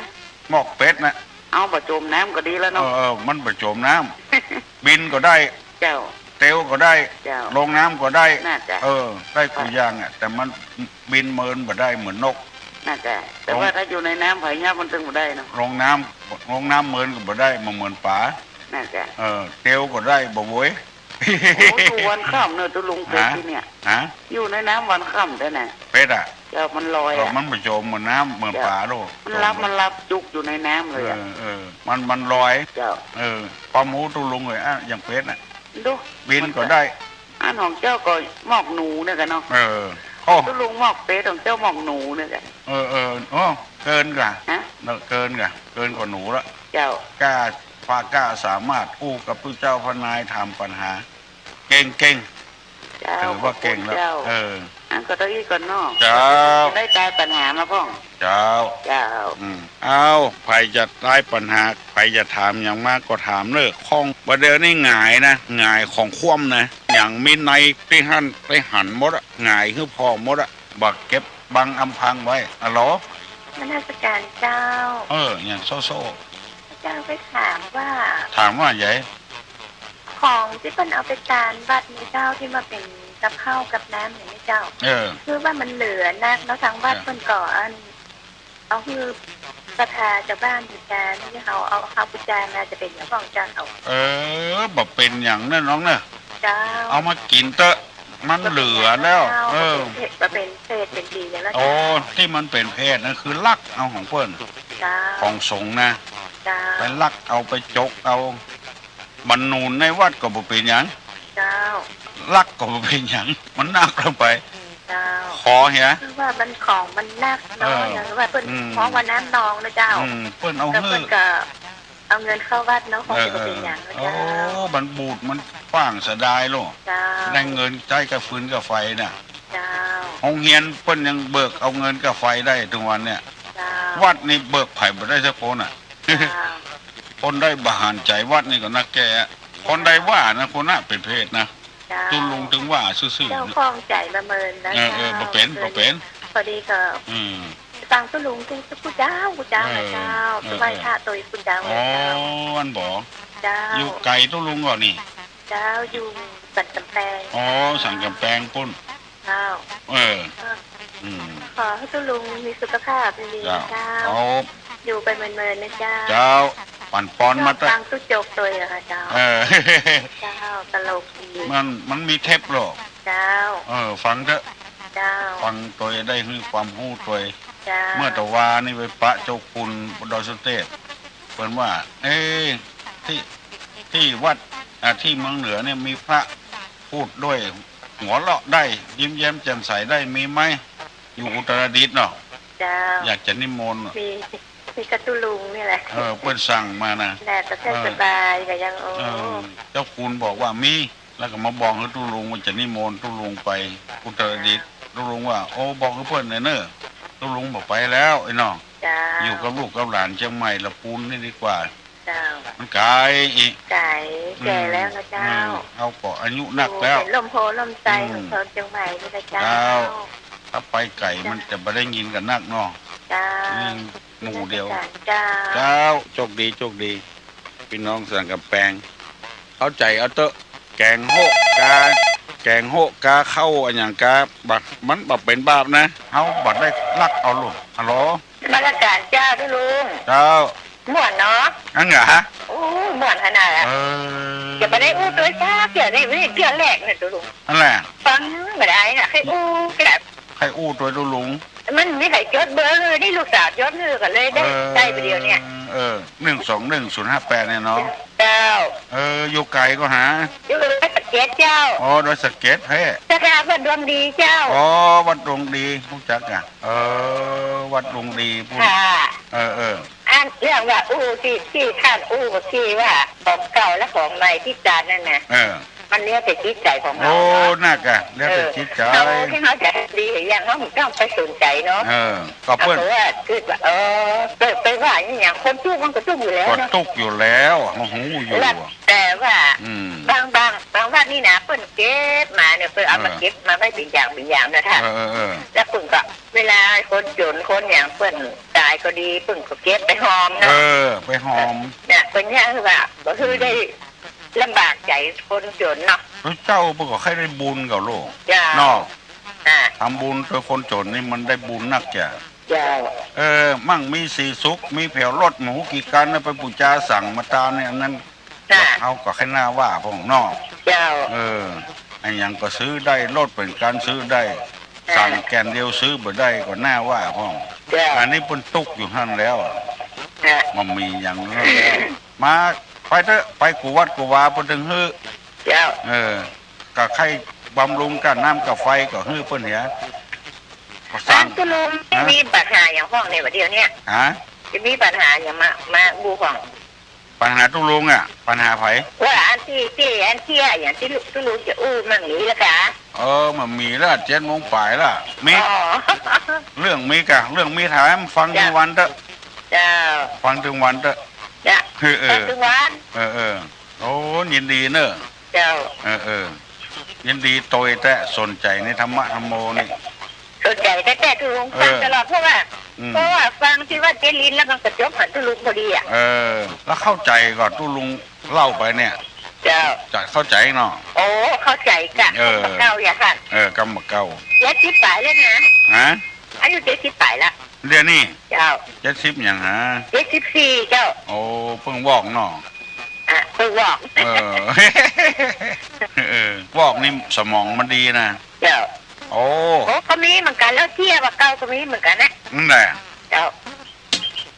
หมอกเป็ดนะ เอา บ่จ๋มน้ำก็ดีแล้วเนาะ เออ เออ มันบ่จ๋มน้ำ บินก็ได้ เจ้า เตียวก็ได้ เจ้า ลงน้ำก็ได้ น่าจะ เออ ได้กู้อย่างอะ แต่มันบินเมินบ่ได้เหมือนนก น่าจะ แต่ว่าถ้าอยู่ในน้ำผายาบมันเถิงบ่ได้เนาะ ลงน้ำ ลงน้ำเมินก็บ่ได้ บ่เหมือนป๋า น่าจะ เออ เตียวก็ได้ บ่โวย โอ้ อยู่วันค่ำเนอะ ตุ๊ลุงเป็ดตี้เนี่ย ฮะ อยู่ในน้ำวันค่ำได้นะ เป็ดอะ เจ้า มันลอยอะ ก็มันบ่จ๋มเหมือนน้ำ เหมือนป๋าโล มันรับ มันรับจุกอยู่ในน้ำเลยอะ เออ เออ มัน มันลอย เจ้า เออ ความฮู้ตุ๊ลุงเลยอะ อย่างเป็ดอะ ดู บินก็ได้ อันของเจ้าก็หมอกหนูเนี่ยกั๋นเนาะ เออ โอ้ ตุ๊ลุงหมอกเป็ด ของเจ้าหมอกหนูเนี่ยกั๋น เออ เออ โอ้ เกินก่า ฮะ เนอะ เกินก่า เกินกว่าหนูละ เจ้า กล้า ความกล้าสามารถอู้กับตุ๊เจ้าพระนายถามปัญหา เก่ง เก่ง เจ้า ถือว่าเก่งแล้ว ขอบคุณเจ้า เออ อันก็เต้าอี้ก่อนเนาะ เจ้า จะได้ตายปัญหามาพ่อง เจ้า เจ้า อืม เอา ใผจะตายปัญหา ใผจะถามหยังมาก็ถามเน่อ ของบ่าเดี่ยวนี้หงายนะ หงายของคว่ำนะ หยังมีในตี้หั้นตี้หันหมดอะ หงายหื้อผ่อหมดอะ บ่าเก็บบังอำพรางไว้ อะโหล นมัสการเจ้า เออ หยังโซ่ๆ เจ้าไปถามว่า ถามว่าใหญ่ ของตี้เปิ้นเอาไปตานวัดนี่เจ้า ตี้มาเป๋นกับข้าวกับน้ำอย่างนี้เจ้า เออ คือว่ามันเหลือนักเนาะ ทางวัด เออ เปิ้นก็อัน เอาหื้อศรัทธาจาวบ้านบู๋จา นี่เฮาเอา เอาบู๋จามาจะเป๋นหยังพ่องเจ้า เออ บ่เป๋นหยังเน่อน้องเน่อ เจ้า เอามากิ๋นเต๊อะ มันเหลือแล้ว เออ บ่เป๋นเพศ บ่เป๋นเพศเป๋นผีหยังแล้ว โอ้ เจ้า ตี้มันเป๋นเพศนะ คือลักเอาของเปิ้น เจ้า ของสงฆ์นะ เจ้า ไปลักเอา ไปจกเอา บ่หนุนในวัดก็บ่เป๋นหยัง เจ้า ลักก็บ่เป๋นหยัง มันนักเกินไป อืม เจ้า ขอเหีย คือว่ามันของมันนักเนาะ เออ อย่างว่าเปิ้น อืม ฮ้องว่าน้ำนองนะเจ้า อืม เปิ้นเอา ก็ หื้อ เปิ้นก็เอาเงินเข้าวัดเนาะ ของ เออ สิบ่เป๋นหยังนะ เออ เจ้า โอ้ มันบูด มันฟ้างเสียดายโลด เจ้า ได้เงินใจ๊ก้าฟืนก้าไฟน่ะ เจ้า โฮงเฮียนเปิ้นยังเบิกเอาเงินก้าไฟได้เถิงวันเนี่ย เจ้า วัดนี่เบิกใผบ่ได้สักคนน่ะ เจ้า คนใดบ่หันใจ๋วัดนี่ก็นักแก่ คนใดว่านะ คนน่ะเป๋นเพศนะ เจ้า ตุ๊ลุงเถิงว่าซื่อๆ เจ้า นะ ข้องใจ๋มาเมินนะ เออ เออ เจ้า บ่เป๋น บ่เป๋น พอดีก็ อืม ฟังตุ๊ลุงตุ๊ ตุ๊เจ้า ตุ๊เจ้า เออ นะเจ้า เออ สบาย เออ พระโตยตุ๊เจ้า อ๋อ เลยเจ้า อันบ่ เจ้า อยู่ไก๋ตุ๊ลุงก่อนี่ เจ้า อยู่สันก๋ำแปง อ๋อ สันก๋ำแปงปุ้น เจ้า เออ เออ อืม ขอหื้อตุ๊ลุงมีสุขภาพดี เจ้า เจ้า เอา อยู่ไปเมินๆ นะเจ้า เจ้า ปั๋นปอนมาเต๊อะ ฟังตุ๊จกโตยอะค่ะเจ้า เออ เจ้า ตลกดี มัน มันมีเทปโลด เจ้า เออ ฟังเต๊อะ เจ้า ฟังโตยได้หื้อความฮู้โตย เจ้า เมื่อตะวานี่ไปปะเจ้าคุณดอยสุเทพ เปิ้นว่า เอ๊ะ ตี้ ตี้วัด อ่า ตี้เมืองเหนือเนี่ยมีพระพูดด้วยหัวเราะได้ ยิ้มแย้มแจ่มใสได้มีไหม อยู่อุตรดิตถ์เนาะ เจ้า อยากจะนิมนต์ มี มีกระตุ๊ลุงนี่แหละ เออ เปิ้นสั่งมานะ แหละ ก็เจ้า เออ สบายก็ยัง โอ้ เออ เจ้าคุณบอกว่ามี แล้วก็มาบอกหื้อตุ๊ลุงว่าจะนิมนต์ตุ๊ลุงไปอุตรดิตถ์ ตุ๊ลุงว่า โอ้ บอกหื้อเปิ้นแหน่เน่อ ตุ๊ลุงบ่ไปแล้วไอ้น้อง เจ้า อยู่กับลูกกับหลานเจียงใหม่ละปูนนี่ดีกว่า เจ้า มันก๋ายอี้ ก๋าย แก่แล้วนะเจ้า อืม เฮาก็อายุนักแล้ว เป๋นฮ่มโพธิ์ฮ่มไทร อืม ของคนเจียงใหม่นี่นะเจ้า เจ้า ถ้าไปไก๋มันจะบ่ได้ยินกั๋นนักเนาะ เจ้า อืม หมู่เดียว เจ้า เจ้า โจคดี โจคดี ปี้น้องสันก๋ำแปง เข้าใจ๋เอาเต๊อะ แก๋งโฮะก๋า แก๋งโฮะก๋าเข้าอะหยังก๋า บ่ มันบ่เป๋นบาปนะ เฮาบ่ได้ลักเอาลูก ฮัลโหล นมัสก๋านเจ้าตุ๊ลุง เจ้า ม่วนเนาะ อั้นหา โอ้ ม่วนขนาดอะ เออ จะบ่ได้อู้ตวยสักเตื้อ นี่เตื้อแรกเนี่ยตุ๊ลุง อั้นแหละ ฟังบ่ได้นะ ใค่อู้ก็ได้ ใค่อู้ตวยตุ๊ลุง มันบ่มีใผจ๋ดเบอร์ นี่ลูกสาวจ๋ดหื้อก็เลยได้ เออ ได้ไปเดี๋ยวเนี่ย เออ หนึ่งสองหนึ่งศูนย์ห้าแปด เนี่ยเนาะ เจ้า เออ อยู่ไก๋ก็หา อยู่ดอยสะเก็ดเจ้า อ๋อ ดอยสะเก็ด เฮ้ สถาบันดวงดีเจ้า อ๋อ วัดดวงดี ฮู้จักอะ เออ วัดดวงดีปู๊น ค่ะ เออ เออ อันเรื่องว่าอู้ตี้ ตี้ต้านอู้ตี้ว่าของเก่าและของใหม่ตี้จานนั่นน่ะ เออ มันแล้วแต่จิตใจ๋ของเฮา โอ้ เนาะ นั่นกะ แล้วแต่จิตใจ๋ เออ เฮาตี้เฮาจะดีหรือยัง เฮาบ่ต้องไปสนใจ๋เนาะ เออ ก็เปิ้น เฮาก็ว่า คือว่า เออ เปิ้นไปว่าอะหยัง คนตุ๊กมันก็ตุ๊กอยู่แล้วเนาะ ก็ตุ๊กอยู่แล้ว เฮาฮู้อยู่ แล้วแต่ว่า อืม บาง บาง บางวัดนี่นะ เปิ้นเก็บมาเนี่ย เปิ้นเอามา เออ เก็บมาไว้เป๋นอย่างเป๋นอย่างนะท่าน เออ เออ เออ แล้วเปิ้นก็ เวลาคนจ๋นคนหยังเปิ้นต๋ายก็ดี เปิ้นก็เก็บไปหอมเนาะ เออ ไปหอม เนี่ย เปิ้นเนี่ยคือว่า บ่คือได้ลำบากใจ๋คนจ๋นเนาะ แล้วเจ้าเปิ้นก็ใค่ได้บุญกับลูก เจ้า เนาะ อ่า ทำบุญตวยคนจ๋นนี่มันได้บุญนักจ้ะ เจ้า เออ มั่งมีสีสุข มีแผวรถหมู่กี่คันนะ ไปปู๋จาสั่งมาตานเนี่ย อันนั้น จ้ะ เฮาก็ใค่หน้าว่าพ่องเนาะ เจ้า เออ อะหยังก็ซื้อได้ รถเป๋นกั๋นซื้อได้ จ้ะ สั่งแก่นเดียวซื้อบ่ได้ก็หน้าว่าพ่อง เจ้า อันนี้เปิ้นตุ๊กอยู่หั้นแล้ว จ้ะ บ่มีหยังแล้ว มา ไปเต๊อะ ไปกู้วัดกู้วาเปิ้นตึงหื้อ เจ้า เออ ก็ใค่บำรุงก้าน้ำก้าไฟก็หื้อเปิ้นเหีย ก็สั่ง ตุ๊ลุง ฮะ มีปัญหาหยังพ่องเนี่ยบ่าเดี่ยวเนี่ย ฮะ จะมีปัญหาหยังมา มาอู้พ่อง ปัญหาตุ๊ลุงอะ ปัญหาใผ ว่าอันตี้ ตี้ อันเตี้ย อย่างตี้ตุ๊ลุงจะอู้มั่งนี้ละกะ เออ มันมีละ เจ็ดโมงป๋ายละ มี อ๋อ เรื่องมีกะ เรื่องมีถาม ฟังตึงวันเต๊อะ เจ้า ฟังตึงวันเต๊อะ จ้ะ เออ เออ ฟังตึงวัน เออ เออ โอ้ ยินดีเน่อ เจ้า เออ เออ ยินดีตวยแต๊ สนใจ๋ในธรรมะธรรมโมนี่ สนใจ๋แต๊ๆ ตุ๊ลุง เออ ฟังตลอด เพราะว่า อืม เพราะว่าฟังตี้วัดเจ๊ลิ้นแล้วมันก็จ๋บหันตุ๊ลุงพอดีอะ เออ แล้วเข้าใจ๋ก่อตุ๊ลุงเล่าไปเนี่ย เจ้า จะเข้าใจ๋เนาะ โอ้ เข้าใจ๋กะ เออ กำบ่าเก่าอย่างหั้น เออ กำบ่าเก่า เจ็ดสิบป๋ายแล้วนะ ฮะ อายุเจ็ดสิบป๋ายละ เดี๋ยวนี้ เจ้า เจ็ดสิบหยังหา เจ็ดสิบสี่ เจ้า โอ้ เปิ้งวอกเนาะ อ่ะ เปิ้งวอก เออ เออ วอกนี่สมองมันดีนะ เจ้า โอ้ โอ้ ก็มีเหมือนกั๋น แล้วเตี้ยกว่าเก่าก็มีเหมือนกั๋นนะ นั่นแหละ เจ้า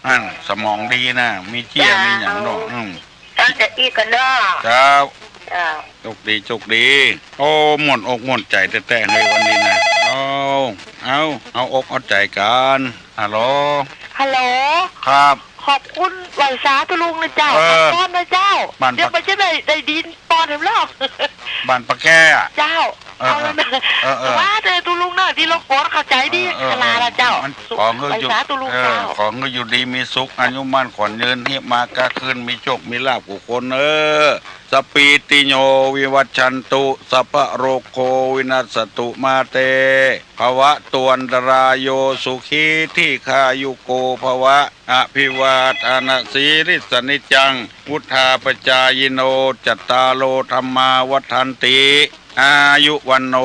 อั้นสมองดีนะ มีเตี้ย เจ้า มีหยังเนาะ อืม ตั้งสติก่อนเนาะ เจ้า เจ้า โจคดี โจคดี โอ้ ม่วนอกม่วนใจ๋แต๊ๆ ในวันนี้นะ เอา เอา เอาอกเอาใจ๋กั๋น ฮัลโหล ฮัลโหล ครับ ขอบคุณไหว้สาตุ๊ลุงนะเจ้า เออ ขอบคุณนะเจ้า บ้านปะ เดี๋ยวไปจะได้ ได้ดินปอนแหมเนาะ บ้านปะแก้อะ เจ้า เออ เอาแล้วนะ เออ เออ ว่าแต่ตุ๊ลุงเนาะ ตี้รบกวน เข้าใจ๋ดี เออ เออ ขนาดละเจ้า มันขอหื้ออยู่ ไหว้สาตุ๊ลุง เออ เจ้า ขอหื้ออยู่ดีมีสุข อายุมั่นขวัญยืน เฮียบมาก้าขึ้น มีโจคมีลาภกู้คนเน่อ สัพพีติโยวิวัชชันตุ สัพพะโรโควินัสสตุ มาเต ภะวะตวันตะราโย สุขีทีฆายุโก ภะวะ อะภิวาทะนะสีลิสสะนิจจัง วุฑฒาปะจายิโน จัตตาโร ธัมมา วัฑฒันติ อายุ วัณโณ